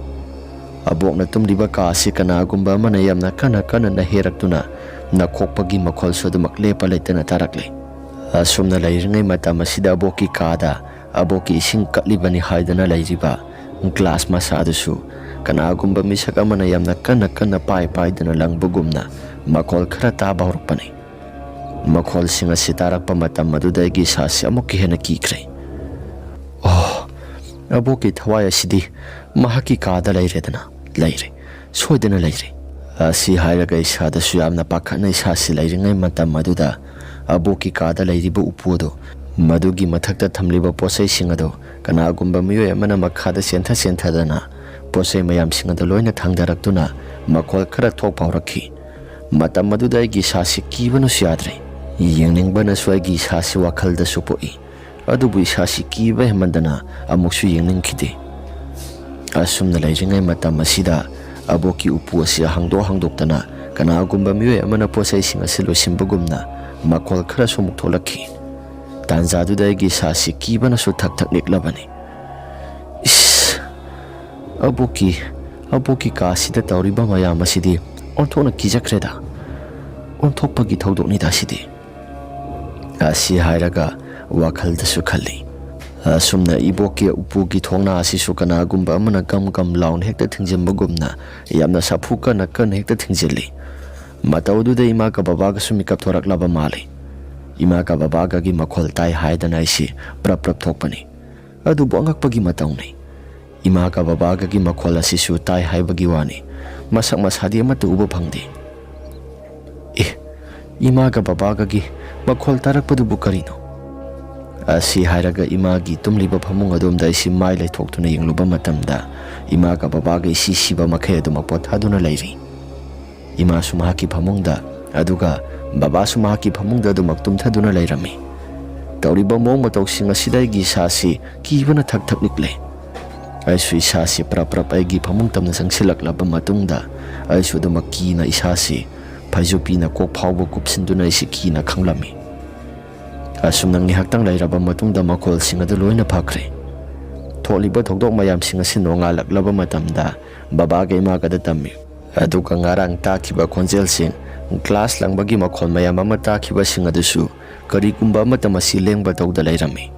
ꯑꯕꯣꯛꯅ ꯇꯨꯝꯂꯤꯕ ꯀꯥ ꯑꯁꯤ ꯀꯅꯥꯒꯨꯝꯕ ꯑꯃꯅ ꯌꯥꯝꯅ ꯀꯟꯅ ꯀꯟꯅ ꯅꯥꯍꯦꯔꯛꯇꯨꯅ ꯅꯥꯈꯣꯛꯄꯒꯤ ꯃꯈꯣꯜꯁꯨ ꯑꯗꯨꯃꯛ ꯂꯦꯞꯄ ꯂꯩꯇꯅ ꯇꯥꯔꯛꯂꯤ꯫ ꯑꯁꯨꯝꯅ ꯂꯩꯔꯤꯉꯩ ꯃꯇꯝ ꯑꯁꯤꯗ ꯑꯕꯣꯛꯀꯤ ꯀꯥꯗ ꯑꯕꯣꯛꯀꯤ ꯏꯁꯤꯡ ꯀꯠꯂꯤꯕꯅꯤ ꯍꯥꯏꯗꯅ ꯂꯩꯔꯤꯕ ꯒ꯭ꯂꯥꯁ ꯃꯆꯥꯗꯨꯁꯨ ꯀꯅꯥꯒꯨꯝꯕ ꯃꯤꯁꯛ ꯑꯃꯅ ꯌꯥꯝꯅ ꯀꯟꯅ ꯀꯟꯅ ꯄꯥꯏ ꯄꯥꯏꯗꯨꯅ ꯂꯪꯕꯒꯨꯝꯅ ꯃꯈꯣꯜ ꯈꯔ ꯇꯥꯕ ꯍꯧꯔꯛꯄꯅꯤ꯫ ꯃꯈꯣꯜꯁꯤꯡ ꯑꯁꯤ ꯇꯥꯔꯛꯄ ꯃꯇꯝ ꯑꯗꯨꯗ ꯑꯩꯒꯤ ꯏꯁꯥꯁꯤ ꯑꯃꯨꯛꯀ ꯍꯦꯟꯅ ꯀꯤꯈ꯭ꯔꯦ꯫ "ꯑꯣ, ꯑꯕꯣꯛꯀꯤ ꯊꯋꯥꯏ ꯑꯁꯤꯗꯤ ꯃꯍꯥꯛꯀꯤ ꯀꯥꯗ ꯂꯩꯔꯦꯗꯅ, ꯂꯩꯔꯦ, ꯁꯣꯏꯗꯅ ꯂꯩꯔꯦ"꯫ ꯑꯁꯤ ꯍꯥꯏꯔꯒ ꯏꯁꯥꯗꯁꯨ ꯌꯥꯝꯅ ꯄꯥꯈꯠꯅ ꯏꯁꯥꯁꯤ ꯂꯩꯔꯤꯉꯩ ꯃꯇꯝ ꯑꯗꯨꯗ ꯑꯕꯣꯛꯀꯤ ꯀꯥꯗ ꯂꯩꯔꯤꯕ ꯎꯄꯨ ꯑꯗꯨ, ꯃꯗꯨꯒꯤ ꯃꯊꯛꯇ ꯊꯝꯂꯤꯕ ꯄꯣꯠꯆꯩꯁꯤꯡ ꯑꯗꯨ ꯀꯅꯥꯒꯨꯝꯕ ꯃꯤꯑꯣꯏ ꯑꯃꯅ ꯃꯈꯥꯗ ꯆꯦꯟꯊ ꯆꯦꯟꯊꯗꯅ ꯄꯣꯠꯆꯩ ꯃꯌꯥꯝꯁꯤꯡ ꯑꯗꯨ ꯂꯣꯏꯅ ꯊꯥꯡꯗꯔꯛꯇꯨꯅ ꯃꯈꯣꯜ ꯈꯔ ꯊꯣꯛꯄ ꯍꯧꯔꯛꯈꯤ꯫ ꯃꯇꯝ ꯑꯗꯨꯗ ꯑꯩꯒꯤ ꯏꯁꯥꯁꯤ ꯀꯤꯕꯅꯁꯨ ꯌꯥꯗ꯭ꯔꯦ꯫ ꯌꯦꯡꯅꯤꯡꯕꯅꯁꯨ ꯑꯩꯒꯤ ꯏꯁꯥꯁꯤ ꯋꯥꯈꯜꯗꯁꯨ ꯄꯣꯛꯏ꯫ ꯑꯗꯨꯕꯨ ꯏꯁꯥꯁꯤ ꯀꯤꯕ ꯍꯦꯟꯃꯟꯗꯅ ꯑꯃꯨꯛꯁꯨ ꯌꯦꯡꯅꯤꯡꯈꯤꯗꯦ꯫ ꯑꯁꯨꯝꯅ ꯂꯩꯔꯤꯉꯩ ꯃꯇꯝ ꯑꯁꯤꯗ ꯑꯕꯣꯛꯀꯤ ꯎꯄꯨ ꯑꯁꯤ ꯍꯥꯡꯗꯣꯛ ꯍꯥꯡꯗꯣꯛꯇꯅ ꯀꯅꯥꯒꯨꯝꯕ ꯃꯤꯑꯣꯏ ꯑꯃꯅ ꯄꯣꯠꯆꯩꯁꯤꯡ ꯑꯁꯤ ꯂꯣꯏꯁꯤꯟꯕꯒꯨꯝꯅ ꯃꯈꯣꯜ ꯈꯔꯁꯨ ꯑꯃꯨꯛ ꯊꯣꯛꯂꯛꯈꯤ꯫ ꯇꯥꯟꯖꯥꯗꯨꯗ ꯑꯩꯒꯤ ꯏꯁꯥꯁꯤ ꯀꯤꯕꯅꯁꯨ ꯊꯛ ꯊꯛ ꯅꯤꯛꯂꯕꯅꯤ꯫ "ꯏꯁ, ꯑꯕꯣꯛꯀꯤ, ꯑꯕꯣꯛꯀꯤ ꯀꯥꯁꯤꯗ ꯇꯧꯔꯤꯕ ꯃꯌꯥꯝ ꯑꯁꯤꯗꯤ ꯑꯣꯟꯊꯣꯛꯅ ꯀꯤꯖꯈ꯭ꯔꯦꯗ꯫ ꯑꯣꯟꯊꯣꯛꯄꯒꯤ ꯊꯧꯗꯣꯛꯅꯤꯗ ꯑꯁꯤꯗꯤ", ꯑꯁꯤ ꯍꯥꯏꯔꯒ ꯋꯥꯈꯜꯗꯁꯨ ꯈꯜꯂꯤ꯫ ꯑꯁꯨꯝꯅ ꯏꯕꯣꯛꯀꯤ ꯎꯄꯨꯒꯤ ꯊꯣꯡꯅꯥ ꯑꯁꯤꯁꯨ ꯀꯅꯥꯒꯨꯝꯕ ꯑꯃꯅ ꯒꯝ ꯒꯝ ꯂꯥꯎꯅ ꯍꯦꯛꯇ ꯊꯤꯡꯖꯤꯟꯕꯒꯨꯝꯅ ꯌꯥꯝꯅ ꯁꯥꯐꯨ ꯀꯟꯅ ꯀꯟꯅ ꯍꯦꯛꯇ ꯊꯤꯡꯖꯤꯜꯂꯤ꯫ ꯃꯇꯧꯗꯨꯗ ꯏꯃꯥꯒ ꯕꯕꯥꯒꯁꯨ ꯃꯤꯀꯞ ꯊꯣꯔꯛꯂꯕ ꯃꯥꯜꯂꯤ꯫ ꯏꯃꯥꯒ ꯕꯕꯥꯒꯒꯤ ꯃꯈꯣꯜ ꯇꯥꯏ ꯍꯥꯏꯗꯅ ꯑꯩꯁꯤ ꯄ꯭ꯔꯞ ꯄ꯭ꯔꯞ ꯊꯣꯛꯄꯅꯤ꯫ ꯑꯗꯨꯕꯨ ꯑꯉꯛꯄꯒꯤ ꯃꯇꯧꯅꯤ꯫ ꯏꯃꯥꯒ ꯕꯕꯥꯒꯒꯤ ꯃꯈꯣꯜ ꯑꯁꯤꯁꯨ ꯇꯥꯏ ꯍꯥꯏꯕꯒꯤ ꯋꯥꯅꯤ, ꯃꯁꯛ ꯃꯁꯥꯗꯤ ꯑꯃꯠꯇ ꯎꯕ ꯐꯪꯗꯦ꯫ "ꯑꯦ, ꯏꯃꯥꯒ ꯕꯕꯥꯒꯒꯤ ꯃꯈꯣꯜ ꯇꯥꯔꯛꯄꯗꯨꯕꯨ ꯀꯔꯤꯅꯣ?" ꯑꯁꯤ ꯍꯥꯏꯔꯒ ꯏꯃꯥꯒꯤ ꯇꯨꯝꯂꯤꯕ ꯐꯃꯨꯡ ꯑꯗꯣꯝꯗ ꯑꯩꯁꯤ ꯃꯥꯏ ꯂꯩꯊꯣꯛꯇꯨꯅ ꯌꯦꯡꯂꯨꯕ ꯃꯇꯝꯗ, ꯏꯃꯥꯒ ꯕꯕꯥꯒ ꯏꯁꯤ ꯁꯤꯕ ꯃꯈꯩ ꯑꯗꯨꯃꯛ ꯄꯣꯊꯥꯗꯨꯅ ꯂꯩꯔꯤ꯫ ꯏꯃꯥꯁꯨ ꯃꯍꯥꯛꯀꯤ ꯐꯃꯨꯡꯗ, ꯑꯗꯨꯒ ꯕꯕꯥꯁꯨ ꯃꯍꯥꯛꯀꯤ ꯐꯃꯨꯡꯗ ꯑꯗꯨꯃꯛ ꯇꯨꯝꯊꯗꯨꯅ ꯂꯩꯔꯝꯃꯤ꯫ ꯇꯧꯔꯤꯕ ꯃꯑꯣꯡ ꯃꯇꯧꯁꯤꯡ ꯑꯁꯤꯗ ꯑꯩꯒꯤ ꯏꯁꯥꯁꯤ ꯀꯤꯕꯅ ꯊꯛ ꯊꯛ ꯅꯤꯛꯂꯦ꯫ ꯑꯩꯁꯨ ꯏꯁꯥꯁꯤ ꯄ꯭ꯔꯞ ꯄ꯭ꯔꯞ ꯑꯩꯒꯤ ꯐꯃꯨꯡ ꯇꯝꯅ ꯆꯪꯁꯤꯜꯂꯛꯂꯕ ꯃꯇꯨꯡꯗ, ꯑꯩꯁꯨ ꯑꯗꯨꯃꯛ ꯀꯤꯅ ꯏꯁꯥꯁꯤ ꯐꯩꯖꯨꯞꯄꯤꯅ ꯀꯣꯛ ꯐꯥꯎꯕ ꯀꯨꯞꯁꯤꯟꯗꯨꯅ ꯑꯩꯁꯤ ꯀꯤꯅ ꯈꯪꯂꯝꯃꯤ꯫ ꯑꯁꯨꯝꯅ ꯉꯥꯏꯍꯥꯛꯇꯪ ꯂꯩꯔꯕ ꯃꯇꯨꯡꯗ ꯃꯈꯣꯜꯁꯤꯡ ꯑꯗꯨ ꯂꯣꯏꯅ ꯐꯈ꯭ꯔꯦ꯫ ꯊꯣꯛꯂꯤꯕ ꯊꯧꯗꯣꯛ ꯃꯌꯥꯝꯁꯤꯡ ꯑꯁꯤ ꯅꯣꯡꯉꯥꯜꯂꯛꯂꯕ ꯃꯇꯝꯗ ꯕꯕꯥꯒ ꯏꯃꯥꯒꯗ ꯇꯝꯃꯤ꯫ ꯑꯗꯨꯒ ꯉꯔꯥꯡ ꯇꯥꯈꯤꯕ ꯈꯣꯟꯖꯦꯜꯁꯤꯡ, ꯒ꯭ꯂꯥꯁ ꯂꯪꯕꯒꯤ ꯃꯈꯣꯜ ꯃꯌꯥꯝ ꯑꯃ ꯇꯥꯈꯤꯕꯁꯤꯡ ꯑꯗꯨꯁꯨ ꯀꯔꯤꯒꯨꯝꯕ ꯑꯃꯠꯇ ꯃꯁꯤ ꯂꯦꯡꯕ ꯇꯧꯗ ꯂꯩꯔꯝꯃꯤ꯫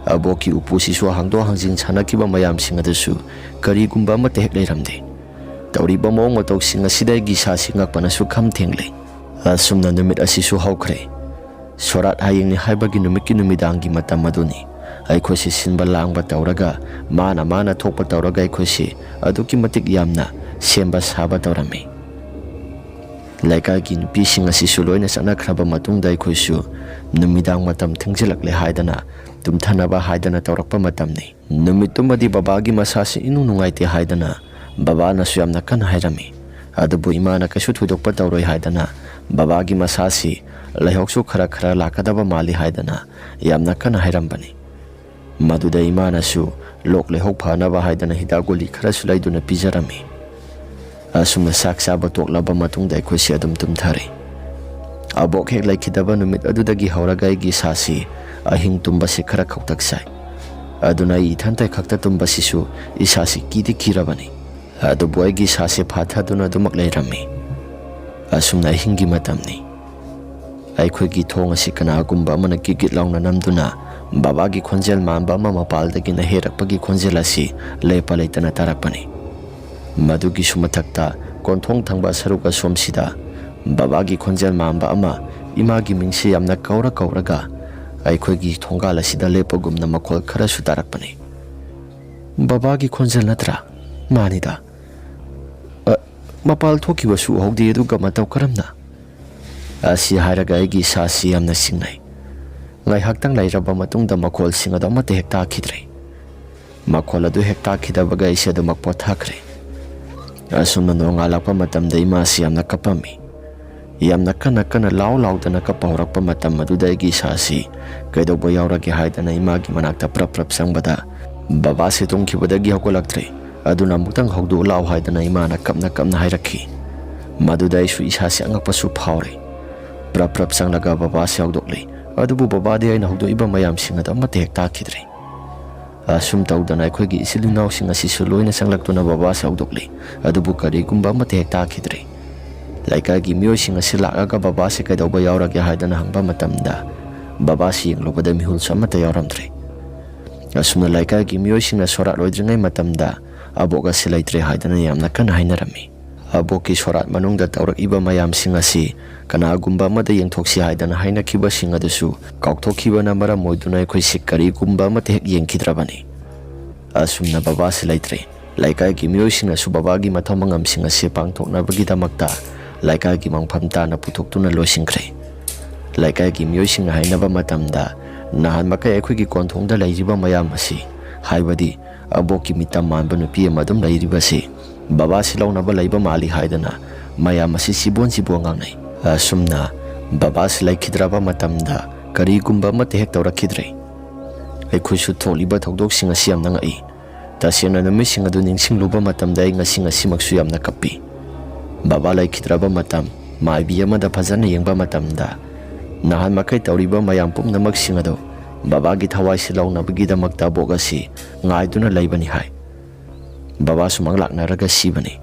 ꯑꯕꯣꯛꯀꯤ ꯎꯄꯨꯁꯤꯁꯨ ꯍꯥꯡꯗꯣꯛ ꯍꯥꯡꯖꯤꯟ ꯁꯥꯟꯅꯈꯤꯕ ꯃꯌꯥꯝꯁꯤꯡ ꯑꯗꯨꯁꯨ ꯀꯔꯤꯒꯨꯝꯕ ꯑꯃꯠꯇ ꯍꯦꯛ ꯂꯩꯔꯝꯗꯦ꯫ ꯇꯧꯔꯤꯕ ꯃꯑꯣꯡ ꯃꯇꯧꯁꯤꯡ ꯑꯁꯤꯗ ꯑꯩꯒꯤ ꯏꯁꯥꯁꯤ ꯉꯛꯄꯅꯁꯨ ꯈꯝ ꯊꯦꯡꯂꯦ꯫ ꯑꯁꯨꯝꯅ ꯅꯨꯃꯤꯠ ꯑꯁꯤꯁꯨ ꯍꯧꯈ꯭ꯔꯦ꯫ ꯁꯣꯔꯥꯠ ꯍꯌꯦꯡꯅꯤ ꯍꯥꯏꯕꯒꯤ ꯅꯨꯃꯤꯠꯀꯤ ꯅꯨꯃꯤꯗꯥꯡꯒꯤ ꯃꯇꯝ ꯑꯗꯨꯅꯤ꯫ ꯑꯩꯈꯣꯏꯁꯤ ꯁꯤꯟꯕ ꯂꯥꯡꯕ ꯇꯧꯔꯒ, ꯃꯥꯅ ꯃꯥꯅ ꯊꯣꯛꯄ ꯇꯧꯔꯒ ꯑꯩꯈꯣꯏꯁꯤ ꯑꯗꯨꯛꯀꯤ ꯃꯇꯤꯛ ꯌꯥꯝꯅ ꯁꯦꯝꯕ ꯁꯥꯕ ꯇꯧꯔꯝꯃꯤ꯫ ꯂꯩꯀꯥꯏꯒꯤ ꯅꯨꯄꯤꯁꯤꯡ ꯑꯁꯤꯁꯨ ꯂꯣꯏꯅ ꯆꯠꯅꯈ꯭ꯔꯕ ꯃꯇꯨꯡꯗ ꯑꯩꯈꯣꯏꯁꯨ ꯅꯨꯃꯤꯗꯥꯡ ꯃꯇꯝ ꯊꯦꯡꯖꯤꯜꯂꯛꯂꯦ ꯍꯥꯏꯗꯅ ꯇꯨꯝꯊꯅꯕ ꯍꯥꯏꯗꯅ ꯇꯧꯔꯛꯄ ꯃꯇꯝꯅꯤ꯫ ꯅꯨꯃꯤꯠꯇꯨꯃꯗꯤ ꯕꯕꯥꯒꯤ ꯃꯁꯥꯁꯤ ꯏꯅꯨꯡ ꯅꯨꯡꯉꯥꯏꯇꯦ ꯍꯥꯏꯗꯅ ꯕꯕꯥꯅꯁꯨ ꯌꯥꯝꯅ ꯀꯟꯅ ꯍꯥꯏꯔꯝꯃꯤ꯫ ꯑꯗꯨꯕꯨ ꯏꯃꯥꯅ ꯀꯩꯁꯨ ꯊꯣꯏꯗꯣꯛꯄ ꯇꯧꯔꯣꯏ ꯍꯥꯏꯗꯅ, ꯕꯕꯥꯒꯤ ꯃꯁꯥꯁꯤ ꯂꯩꯍꯧꯁꯨ ꯈꯔ ꯈꯔ ꯂꯥꯛꯀꯗꯕ ꯃꯥꯜꯂꯤ ꯍꯥꯏꯗꯅ ꯌꯥꯝꯅ ꯀꯟꯅ ꯍꯥꯏꯔꯝꯕꯅꯤ꯫ ꯃꯗꯨꯗ ꯏꯃꯥꯅꯁꯨ ꯂꯣꯛ ꯂꯩꯍꯧ ꯐꯅꯕ ꯍꯥꯏꯗꯅ ꯍꯤꯗꯥꯛ ꯒꯨꯂꯤ ꯈꯔꯁꯨ ꯂꯩꯗꯨꯅ ꯄꯤꯖꯔꯝꯃꯤ꯫ ꯑꯁꯨꯝꯅ ꯆꯥꯛ ꯆꯥꯕ ꯇꯣꯛꯂꯕ ꯃꯇꯨꯡꯗ ꯑꯩꯈꯣꯏꯁꯦ ꯑꯗꯨꯝ ꯇꯨꯝꯊꯔꯦ꯫ ꯑꯕꯣꯛ ꯍꯦꯛ ꯂꯩꯈꯤꯗꯕ ꯅꯨꯃꯤꯠ ꯑꯗꯨꯗꯒꯤ ꯍꯧꯔꯒ ꯑꯩꯒꯤ ꯏꯁꯥꯁꯤ ꯑꯍꯤꯡ ꯇꯨꯝꯕꯁꯤ ꯈꯔ ꯈꯧꯇꯛ ꯆꯥꯏ꯫ ꯑꯗꯨꯅ ꯑꯩ ꯏꯊꯟꯇ ꯈꯛꯇ ꯇꯨꯝꯕꯁꯤꯁꯨ ꯏꯁꯥꯁꯤ ꯀꯤꯗꯤ ꯀꯤꯔꯕꯅꯤ꯫ ꯑꯗꯨꯕꯨ ꯑꯩꯒꯤ ꯏꯁꯥꯁꯤ ꯐꯥꯊꯗꯨꯅ ꯑꯗꯨꯃꯛ ꯂꯩꯔꯝꯃꯤ꯫ ꯑꯁꯨꯝꯅ ꯑꯍꯤꯡꯒꯤ ꯃꯇꯝꯅꯤ꯫ ꯑꯩꯈꯣꯏꯒꯤ ꯊꯣꯡ ꯑꯁꯤ ꯀꯅꯥꯒꯨꯝꯕ ꯑꯃꯅ ꯒꯤꯠ ꯒꯤꯠ ꯂꯥꯎꯅ ꯅꯝꯗꯨꯅ ꯕꯕꯥꯒꯤ ꯈꯣꯟꯖꯦꯜ ꯃꯥꯟꯕ ꯑꯃ ꯃꯄꯥꯜꯗꯒꯤ ꯅꯍꯦꯔꯛꯄꯒꯤ ꯈꯣꯟꯖꯦꯜ ꯑꯁꯤ ꯂꯦꯞꯄ ꯂꯩꯇꯅ ꯇꯥꯔꯛꯄꯅꯤ꯫ ꯃꯗꯨꯒꯤꯁꯨ ꯃꯊꯛꯇ ꯀꯣꯟꯊꯣꯡ ꯊꯪꯕ ꯁꯔꯨꯛ ꯑꯁꯣꯝꯁꯤꯗ ꯕꯕꯥꯒꯤ ꯈꯣꯟꯖꯦꯜ ꯃꯥꯟꯕ ꯑꯃ ꯏꯃꯥꯒꯤ ꯃꯤꯡꯁꯤ ꯌꯥꯝꯅ ꯀꯧꯔ ꯀꯧꯔꯒ ꯑꯩꯈꯣꯏꯒꯤ ꯊꯣꯡꯒꯥꯜ ꯑꯁꯤꯗ ꯂꯦꯞꯄꯒꯨꯝꯅ ꯃꯈꯣꯜ ꯈꯔꯁꯨ ꯇꯥꯔꯛꯄꯅꯤ꯫ "ꯕꯕꯥꯒꯤ ꯈꯣꯟꯖꯦꯜ ꯅꯠꯇ꯭ꯔꯥ? ꯃꯥꯅꯤꯗ꯫ ꯑ, ꯃꯄꯥꯜ ꯊꯣꯛꯈꯤꯕꯁꯨ ꯎꯍꯧꯗꯦ, ꯑꯗꯨꯒ ꯃꯇꯧ ꯀꯔꯝꯅ?" ꯑꯁꯤ ꯍꯥꯏꯔꯒ ꯑꯩꯒꯤ ꯏꯁꯥꯁꯤ ꯌꯥꯝꯅ ꯆꯤꯡꯅꯩ꯫ ꯉꯥꯏꯍꯥꯛꯇꯪ ꯂꯩꯔꯕ ꯃꯇꯨꯡꯗ ꯃꯈꯣꯜꯁꯤꯡ ꯑꯗꯨ ꯑꯃꯠꯇ ꯍꯦꯛ ꯇꯥꯈꯤꯗ꯭ꯔꯦ꯫ ꯃꯈꯣꯜ ꯑꯗꯨ ꯍꯦꯛ ꯇꯥꯈꯤꯗꯕꯒ ꯑꯩꯁꯦ ꯑꯗꯨꯃꯛ ꯄꯣꯊꯥꯈ꯭ꯔꯦ꯫ ꯑꯁꯨꯝꯅ ꯅꯣꯡꯉꯥꯜꯂꯛꯄ ꯃꯇꯝꯗ ꯏꯃꯥꯁꯤ ꯌꯥꯝꯅ ꯀꯞꯄꯝꯃꯤ꯫ ꯌꯥꯝꯅ ꯀꯟꯅ ꯀꯟꯅ ꯂꯥꯎ ꯂꯥꯎꯗꯅ ꯀꯞꯄ ꯍꯧꯔꯛꯄ ꯃꯇꯝ ꯑꯗꯨꯗ ꯑꯩꯒꯤ ꯏꯁꯥꯁꯤ ꯀꯩꯗꯧꯕ ꯌꯥꯎꯔꯒꯦ ꯍꯥꯏꯗꯅ ꯏꯃꯥꯒꯤ ꯃꯅꯥꯛꯇ ꯄ꯭ꯔꯞ ꯄ꯭ꯔꯞ ꯆꯪꯕꯗ ꯕꯕꯥꯁꯤ ꯇꯨꯝꯈꯤꯕꯗꯒꯤ ꯍꯧꯒꯠꯂꯛꯇ꯭ꯔꯦ꯫ ꯑꯗꯨꯅ ꯑꯃꯨꯛꯇꯪ ꯍꯧꯗꯣꯛꯑ ꯂꯥꯎ ꯍꯥꯏꯗꯅ ꯏꯃꯥꯅ ꯀꯞꯅ ꯀꯞꯅ ꯍꯥꯏꯔꯛꯈꯤ꯫ ꯃꯗꯨꯗ ꯑꯩꯁꯨ ꯏꯁꯥꯁꯤ ꯑꯉꯛꯄꯁꯨ ꯐꯥꯎꯔꯦ꯫ ꯄ꯭ꯔꯞ ꯄ꯭ꯔꯞ ꯆꯪꯂꯒ ꯕꯕꯥꯁꯤ ꯍꯧꯗꯣꯛꯂꯦ꯫ ꯑꯗꯨꯕꯨ ꯕꯕꯥꯗꯤ ꯑꯩꯅ ꯍꯧꯗꯣꯛꯏꯕ ꯃꯌꯥꯝꯁꯤꯡ ꯑꯗꯨ ꯑꯃꯠꯇ ꯍꯦꯛ ꯇꯥꯈꯤꯗ꯭ꯔꯦ꯫ ꯑꯁꯨꯝ ꯇꯧꯗꯅ ꯑꯩꯈꯣꯏꯒꯤ ꯏꯆꯤꯜ ꯏꯅꯥꯎꯁꯤꯡ ꯑꯁꯤꯁꯨ ꯂꯣꯏꯅ ꯆꯪꯂꯛꯇꯨꯅ ꯕꯕꯥꯁꯤ ꯍꯧꯗꯣꯛꯂꯦ꯫ ꯑꯗꯨꯕꯨ ꯀꯔꯤꯒꯨꯝꯕ ꯑꯃꯠꯇ ꯍꯦꯛ ꯇꯥꯈꯤꯗ꯭ꯔꯦ꯫ ꯂꯩꯀꯥꯏꯒꯤ ꯃꯤꯑꯣꯏꯁꯤꯡ ꯑꯁꯤ ꯂꯥꯛꯂꯒ ꯕꯕꯥꯁꯤ ꯀꯩꯗꯧꯕ ꯌꯥꯎꯔꯒꯦ ꯍꯥꯏꯗꯅ ꯍꯪꯕ ꯃꯇꯝꯗ ꯕꯕꯥꯁꯤ ꯌꯦꯡꯂꯨꯕꯗ ꯃꯤꯍꯨꯜꯁꯨ ꯑꯃꯠꯇ ꯌꯥꯎꯔꯝꯗ꯭ꯔꯦ꯫ ꯑꯁꯨꯝꯅ ꯂꯩꯀꯥꯏꯒꯤ ꯃꯤꯑꯣꯏꯁꯤꯡꯅ ꯁꯣꯔꯥꯠ ꯂꯣꯏꯗ꯭ꯔꯤꯉꯩ ꯃꯇꯝꯗ ꯑꯕꯣꯛ ꯑꯁꯤ ꯂꯩꯇ꯭ꯔꯦ ꯍꯥꯏꯗꯅ ꯌꯥꯝꯅ ꯀꯟꯅ ꯍꯥꯏꯅꯔꯝꯃꯤ꯫ ꯑꯕꯣꯛꯀꯤ ꯁꯣꯔꯥꯠ ꯃꯅꯨꯡꯗ ꯇꯧꯔꯛꯏꯕ ꯃꯌꯥꯝꯁꯤꯡ ꯑꯁꯤ ꯀꯅꯥꯒꯨꯝꯕ ꯑꯃꯗ ꯌꯦꯡꯊꯣꯛꯁꯤ ꯍꯥꯏꯗꯅ ꯍꯥꯏꯅꯈꯤꯕꯁꯤꯡ ꯑꯗꯨꯁꯨ ꯀꯥꯎꯊꯣꯛꯈꯤꯕꯅ ꯃꯔꯝ ꯑꯣꯏꯗꯨꯅ ꯑꯩꯈꯣꯏꯁꯤ ꯀꯔꯤꯒꯨꯝꯕ ꯑꯃꯠꯇ ꯍꯦꯛ ꯌꯦꯡꯈꯤꯗ꯭ꯔꯕꯅꯤ꯫ ꯑꯁꯨꯝꯅ ꯕꯕꯥꯁꯤ ꯂꯩꯇ꯭ꯔꯦ꯫ ꯂꯩꯀꯥꯏꯒꯤ ꯃꯤꯑꯣꯏꯁꯤꯡꯅꯁꯨ ꯕꯕꯥꯒꯤ ꯃꯊꯧ ꯃꯉꯝꯁꯤꯡ ꯑꯁꯤ ꯄꯥꯡꯊꯣꯛꯅꯕꯒꯤꯗꯃꯛꯇ ꯂꯩꯀꯥꯏꯒꯤ ꯃꯪꯐꯝ ꯇꯥꯅ ꯄꯨꯊꯣꯛꯇꯨꯅ ꯂꯣꯏꯁꯤꯟꯈ꯭ꯔꯦ꯫ ꯂꯩꯀꯥꯏꯒꯤ ꯃꯤꯑꯣꯏꯁꯤꯡꯅ ꯍꯥꯏꯅꯕ ꯃꯇꯝꯗ, ꯅꯍꯥꯟ ꯃꯈꯩ ꯑꯩꯈꯣꯏꯒꯤ ꯀꯣꯟꯊꯣꯡꯗ ꯂꯩꯔꯤꯕ ꯃꯌꯥꯝ ꯑꯁꯤ, ꯍꯥꯏꯕꯗꯤ ꯑꯕꯣꯛꯀꯤ ꯃꯤꯇꯝ ꯃꯥꯟꯕ ꯅꯨꯄꯤ ꯑꯃ ꯑꯗꯨꯝ ꯂꯩꯔꯤꯕꯁꯤ, ꯕꯕꯥꯁꯤ ꯂꯧꯅꯕ ꯂꯩꯕ ꯃꯥꯜꯂꯤ ꯍꯥꯏꯗꯅ ꯃꯌꯥꯝ ꯑꯁꯤ ꯆꯤꯕꯣꯟ ꯆꯤꯕꯣꯟ ꯉꯥꯡꯅꯩ꯫ ꯑꯁꯨꯝꯅ ꯕꯕꯥꯁꯤ ꯂꯩꯈꯤꯗ꯭ꯔꯕ ꯃꯇꯝꯗ ꯀꯔꯤꯒꯨꯝꯕ ꯑꯃꯠꯇ ꯍꯦꯛ ꯇꯧꯔꯛꯈꯤꯗ꯭ꯔꯦ꯫ ꯑꯩꯈꯣꯏꯁꯨ ꯊꯣꯛꯂꯤꯕ ꯊꯧꯗꯣꯛꯁꯤꯡ ꯑꯁꯤ ꯌꯥꯝꯅ ꯉꯛꯏ꯫ ꯇꯁꯦꯡꯅ ꯅꯨꯃꯤꯠꯁꯤꯡ ꯑꯗꯨ ꯅꯤꯡꯁꯤꯡꯂꯨꯕ ꯃꯇꯝꯗ ꯑꯩ ꯉꯁꯤ ꯉꯁꯤꯃꯛꯁꯨ ꯌꯥꯝꯅ ꯀꯞꯄꯤ꯫ ꯕꯕꯥ ꯂꯩꯈꯤꯗ꯭ꯔꯕ ꯃꯇꯝ ꯃꯥꯏꯕꯤ ꯑꯃꯗ ꯐꯖꯅ ꯌꯦꯡꯕ ꯃꯇꯝꯗ, ꯅꯍꯥꯟ ꯃꯈꯩ ꯇꯧꯔꯤꯕ ꯃꯌꯥꯝ ꯄꯨꯝꯅꯃꯛꯁꯤꯡ ꯑꯗꯨ ꯕꯕꯥꯒꯤ ꯊꯋꯥꯏꯁꯤ ꯂꯧꯅꯕꯒꯤꯗꯃꯛꯇ ꯑꯕꯣꯛ ꯑꯁꯤ ꯉꯥꯏꯗꯨꯅ ꯂꯩꯕꯅꯤ ꯍꯥꯏ꯫ ꯕꯕꯥꯁꯨ ꯃꯪꯂꯥꯛꯅꯔꯒ ꯁꯤꯕꯅꯤ꯫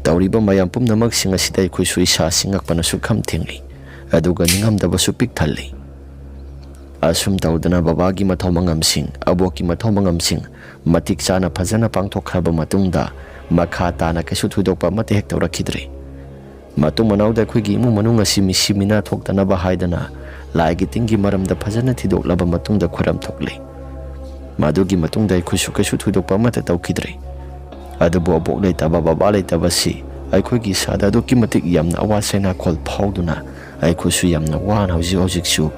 ꯇꯧꯔꯤꯕ ꯃꯌꯥꯝ ꯄꯨꯝꯅꯃꯛꯁꯤꯡ ꯑꯁꯤꯗ ꯑꯩꯈꯣꯏꯁꯨ ꯏꯁꯥꯁꯤ ꯉꯛꯄꯅ ꯁꯨꯛꯈꯝ ꯊꯦꯡꯂꯤ, ꯑꯗꯨꯒ ꯅꯤꯡꯉꯝꯗꯕꯁꯨ ꯄꯤꯛ ꯊꯜꯂꯤ꯫ ꯑꯁꯨꯝ ꯇꯧꯗꯅ ꯕꯕꯥꯒꯤ ꯃꯊꯧ ꯃꯉꯝꯁꯤꯡ, ꯑꯕꯣꯛꯀꯤ ꯃꯊꯧ ꯃꯉꯝꯁꯤꯡ ꯃꯇꯤꯛ ꯆꯥꯅ ꯐꯖꯅ ꯄꯥꯡꯊꯣꯛꯈ꯭ꯔꯕ ꯃꯇꯨꯡꯗ, ꯃꯈꯥ ꯇꯥꯅ ꯀꯩꯁꯨ ꯊꯣꯏꯗꯣꯛꯄ ꯑꯃꯠꯇ ꯍꯦꯛ ꯇꯧꯔꯛꯈꯤꯗ꯭ꯔꯦ꯫ ꯃꯇꯨꯡ ꯃꯅꯥꯎꯗ ꯑꯩꯈꯣꯏꯒꯤ ꯏꯃꯨꯡ ꯃꯅꯨꯡ ꯑꯁꯤ ꯃꯤꯁꯤ ꯃꯤꯅꯥ ꯊꯣꯛꯇꯅꯕ ꯍꯥꯏꯗꯅ ꯂꯥꯏꯒꯤ ꯇꯤꯟꯒꯤ ꯃꯔꯝꯗ ꯐꯖꯅ ꯊꯤꯗꯣꯛꯂꯕ ꯃꯇꯨꯡꯗ ꯈꯣꯏꯔꯝ ꯊꯣꯛꯂꯦ꯫ ꯃꯗꯨꯒꯤ ꯃꯇꯨꯡꯗ ꯑꯩꯈꯣꯏꯁꯨ ꯀꯩꯁꯨ ꯊꯣꯏꯗꯣꯛꯄ ꯑꯃꯠꯇ ꯇꯧꯈꯤꯗ꯭ꯔꯦ꯫ ꯑꯗꯨꯕꯨ ꯑꯕꯣꯛ ꯂꯩꯇꯕ, ꯕꯕꯥ ꯂꯩꯇꯕꯁꯤ ꯑꯩꯈꯣꯏꯒꯤ ꯏꯁꯥꯗ ꯑꯗꯨꯛꯀꯤ ꯃꯇꯤꯛ ꯌꯥꯝꯅ ꯑꯋꯥ ꯆꯩꯅꯥꯈꯣꯜ ꯐꯥꯎꯗꯨꯅ ꯑꯩꯈꯣꯏꯁꯨ ꯌꯥꯝꯅ ꯋꯥꯅ ꯍꯧꯖꯤꯛ ꯍꯧꯖꯤꯛꯁꯨ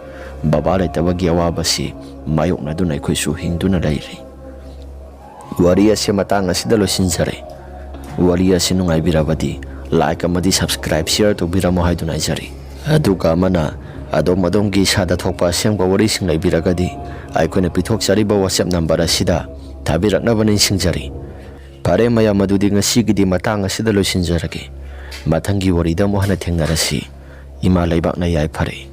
ꯕꯕꯥ ꯂꯩꯇꯕꯒꯤ ꯑꯋꯥꯕꯁꯤ ꯃꯥꯌꯣꯛꯅꯗꯨꯅ ꯑꯩꯈꯣꯏꯁꯨ ꯍꯤꯡꯗꯨꯅ ꯂꯩꯔꯤ꯫ ꯋꯥꯔꯤ ꯑꯁꯤ ꯃꯇꯥꯡ ꯑꯁꯤꯗ ꯂꯣꯏꯁꯤꯟꯖꯔꯦ꯫ ꯋꯥꯔꯤ ꯑꯁꯤ ꯅꯨꯡꯉꯥꯏꯕꯤꯔꯕꯗꯤ like ꯑꯃꯗꯤ subscribe, share ꯇꯧꯕꯤꯔꯝꯃꯣ ꯍꯥꯏꯗꯨꯅ ꯍꯥꯏꯖꯔꯤ꯫ ꯑꯗꯨꯒ ꯑꯃꯅ, ꯑꯗꯣꯝ ꯑꯗꯣꯝꯒꯤ ꯏꯁꯥꯗ ꯊꯣꯛꯄ ꯑꯁꯦꯡꯕ ꯋꯥꯔꯤꯁꯤꯡ ꯂꯩꯕꯤꯔꯒꯗꯤ ꯑꯩꯈꯣꯏꯅ ꯄꯤꯊꯣꯛꯆꯔꯤꯕ WhatsApp number ꯑꯁꯤꯗ ꯊꯥꯕꯤꯔꯛꯅꯕ ꯅꯤꯡꯁꯤꯡꯖꯔꯤ꯫ ꯐꯔꯦ ꯃꯌꯥꯝ, ꯑꯗꯨꯗꯤ ꯉꯁꯤꯒꯤꯗꯤ ꯃꯇꯥꯡ ꯑꯁꯤꯗ ꯂꯣꯏꯁꯤꯟꯖꯔꯒꯦ꯫ ꯃꯊꯪꯒꯤ ꯋꯥꯔꯤꯗ ꯑꯃꯨꯛ ꯍꯟꯅ ꯊꯦꯡꯅꯔꯁꯤ꯫ ꯏꯃꯥ ꯂꯩꯕꯥꯛꯅ ꯌꯥꯏꯐꯔꯦ꯫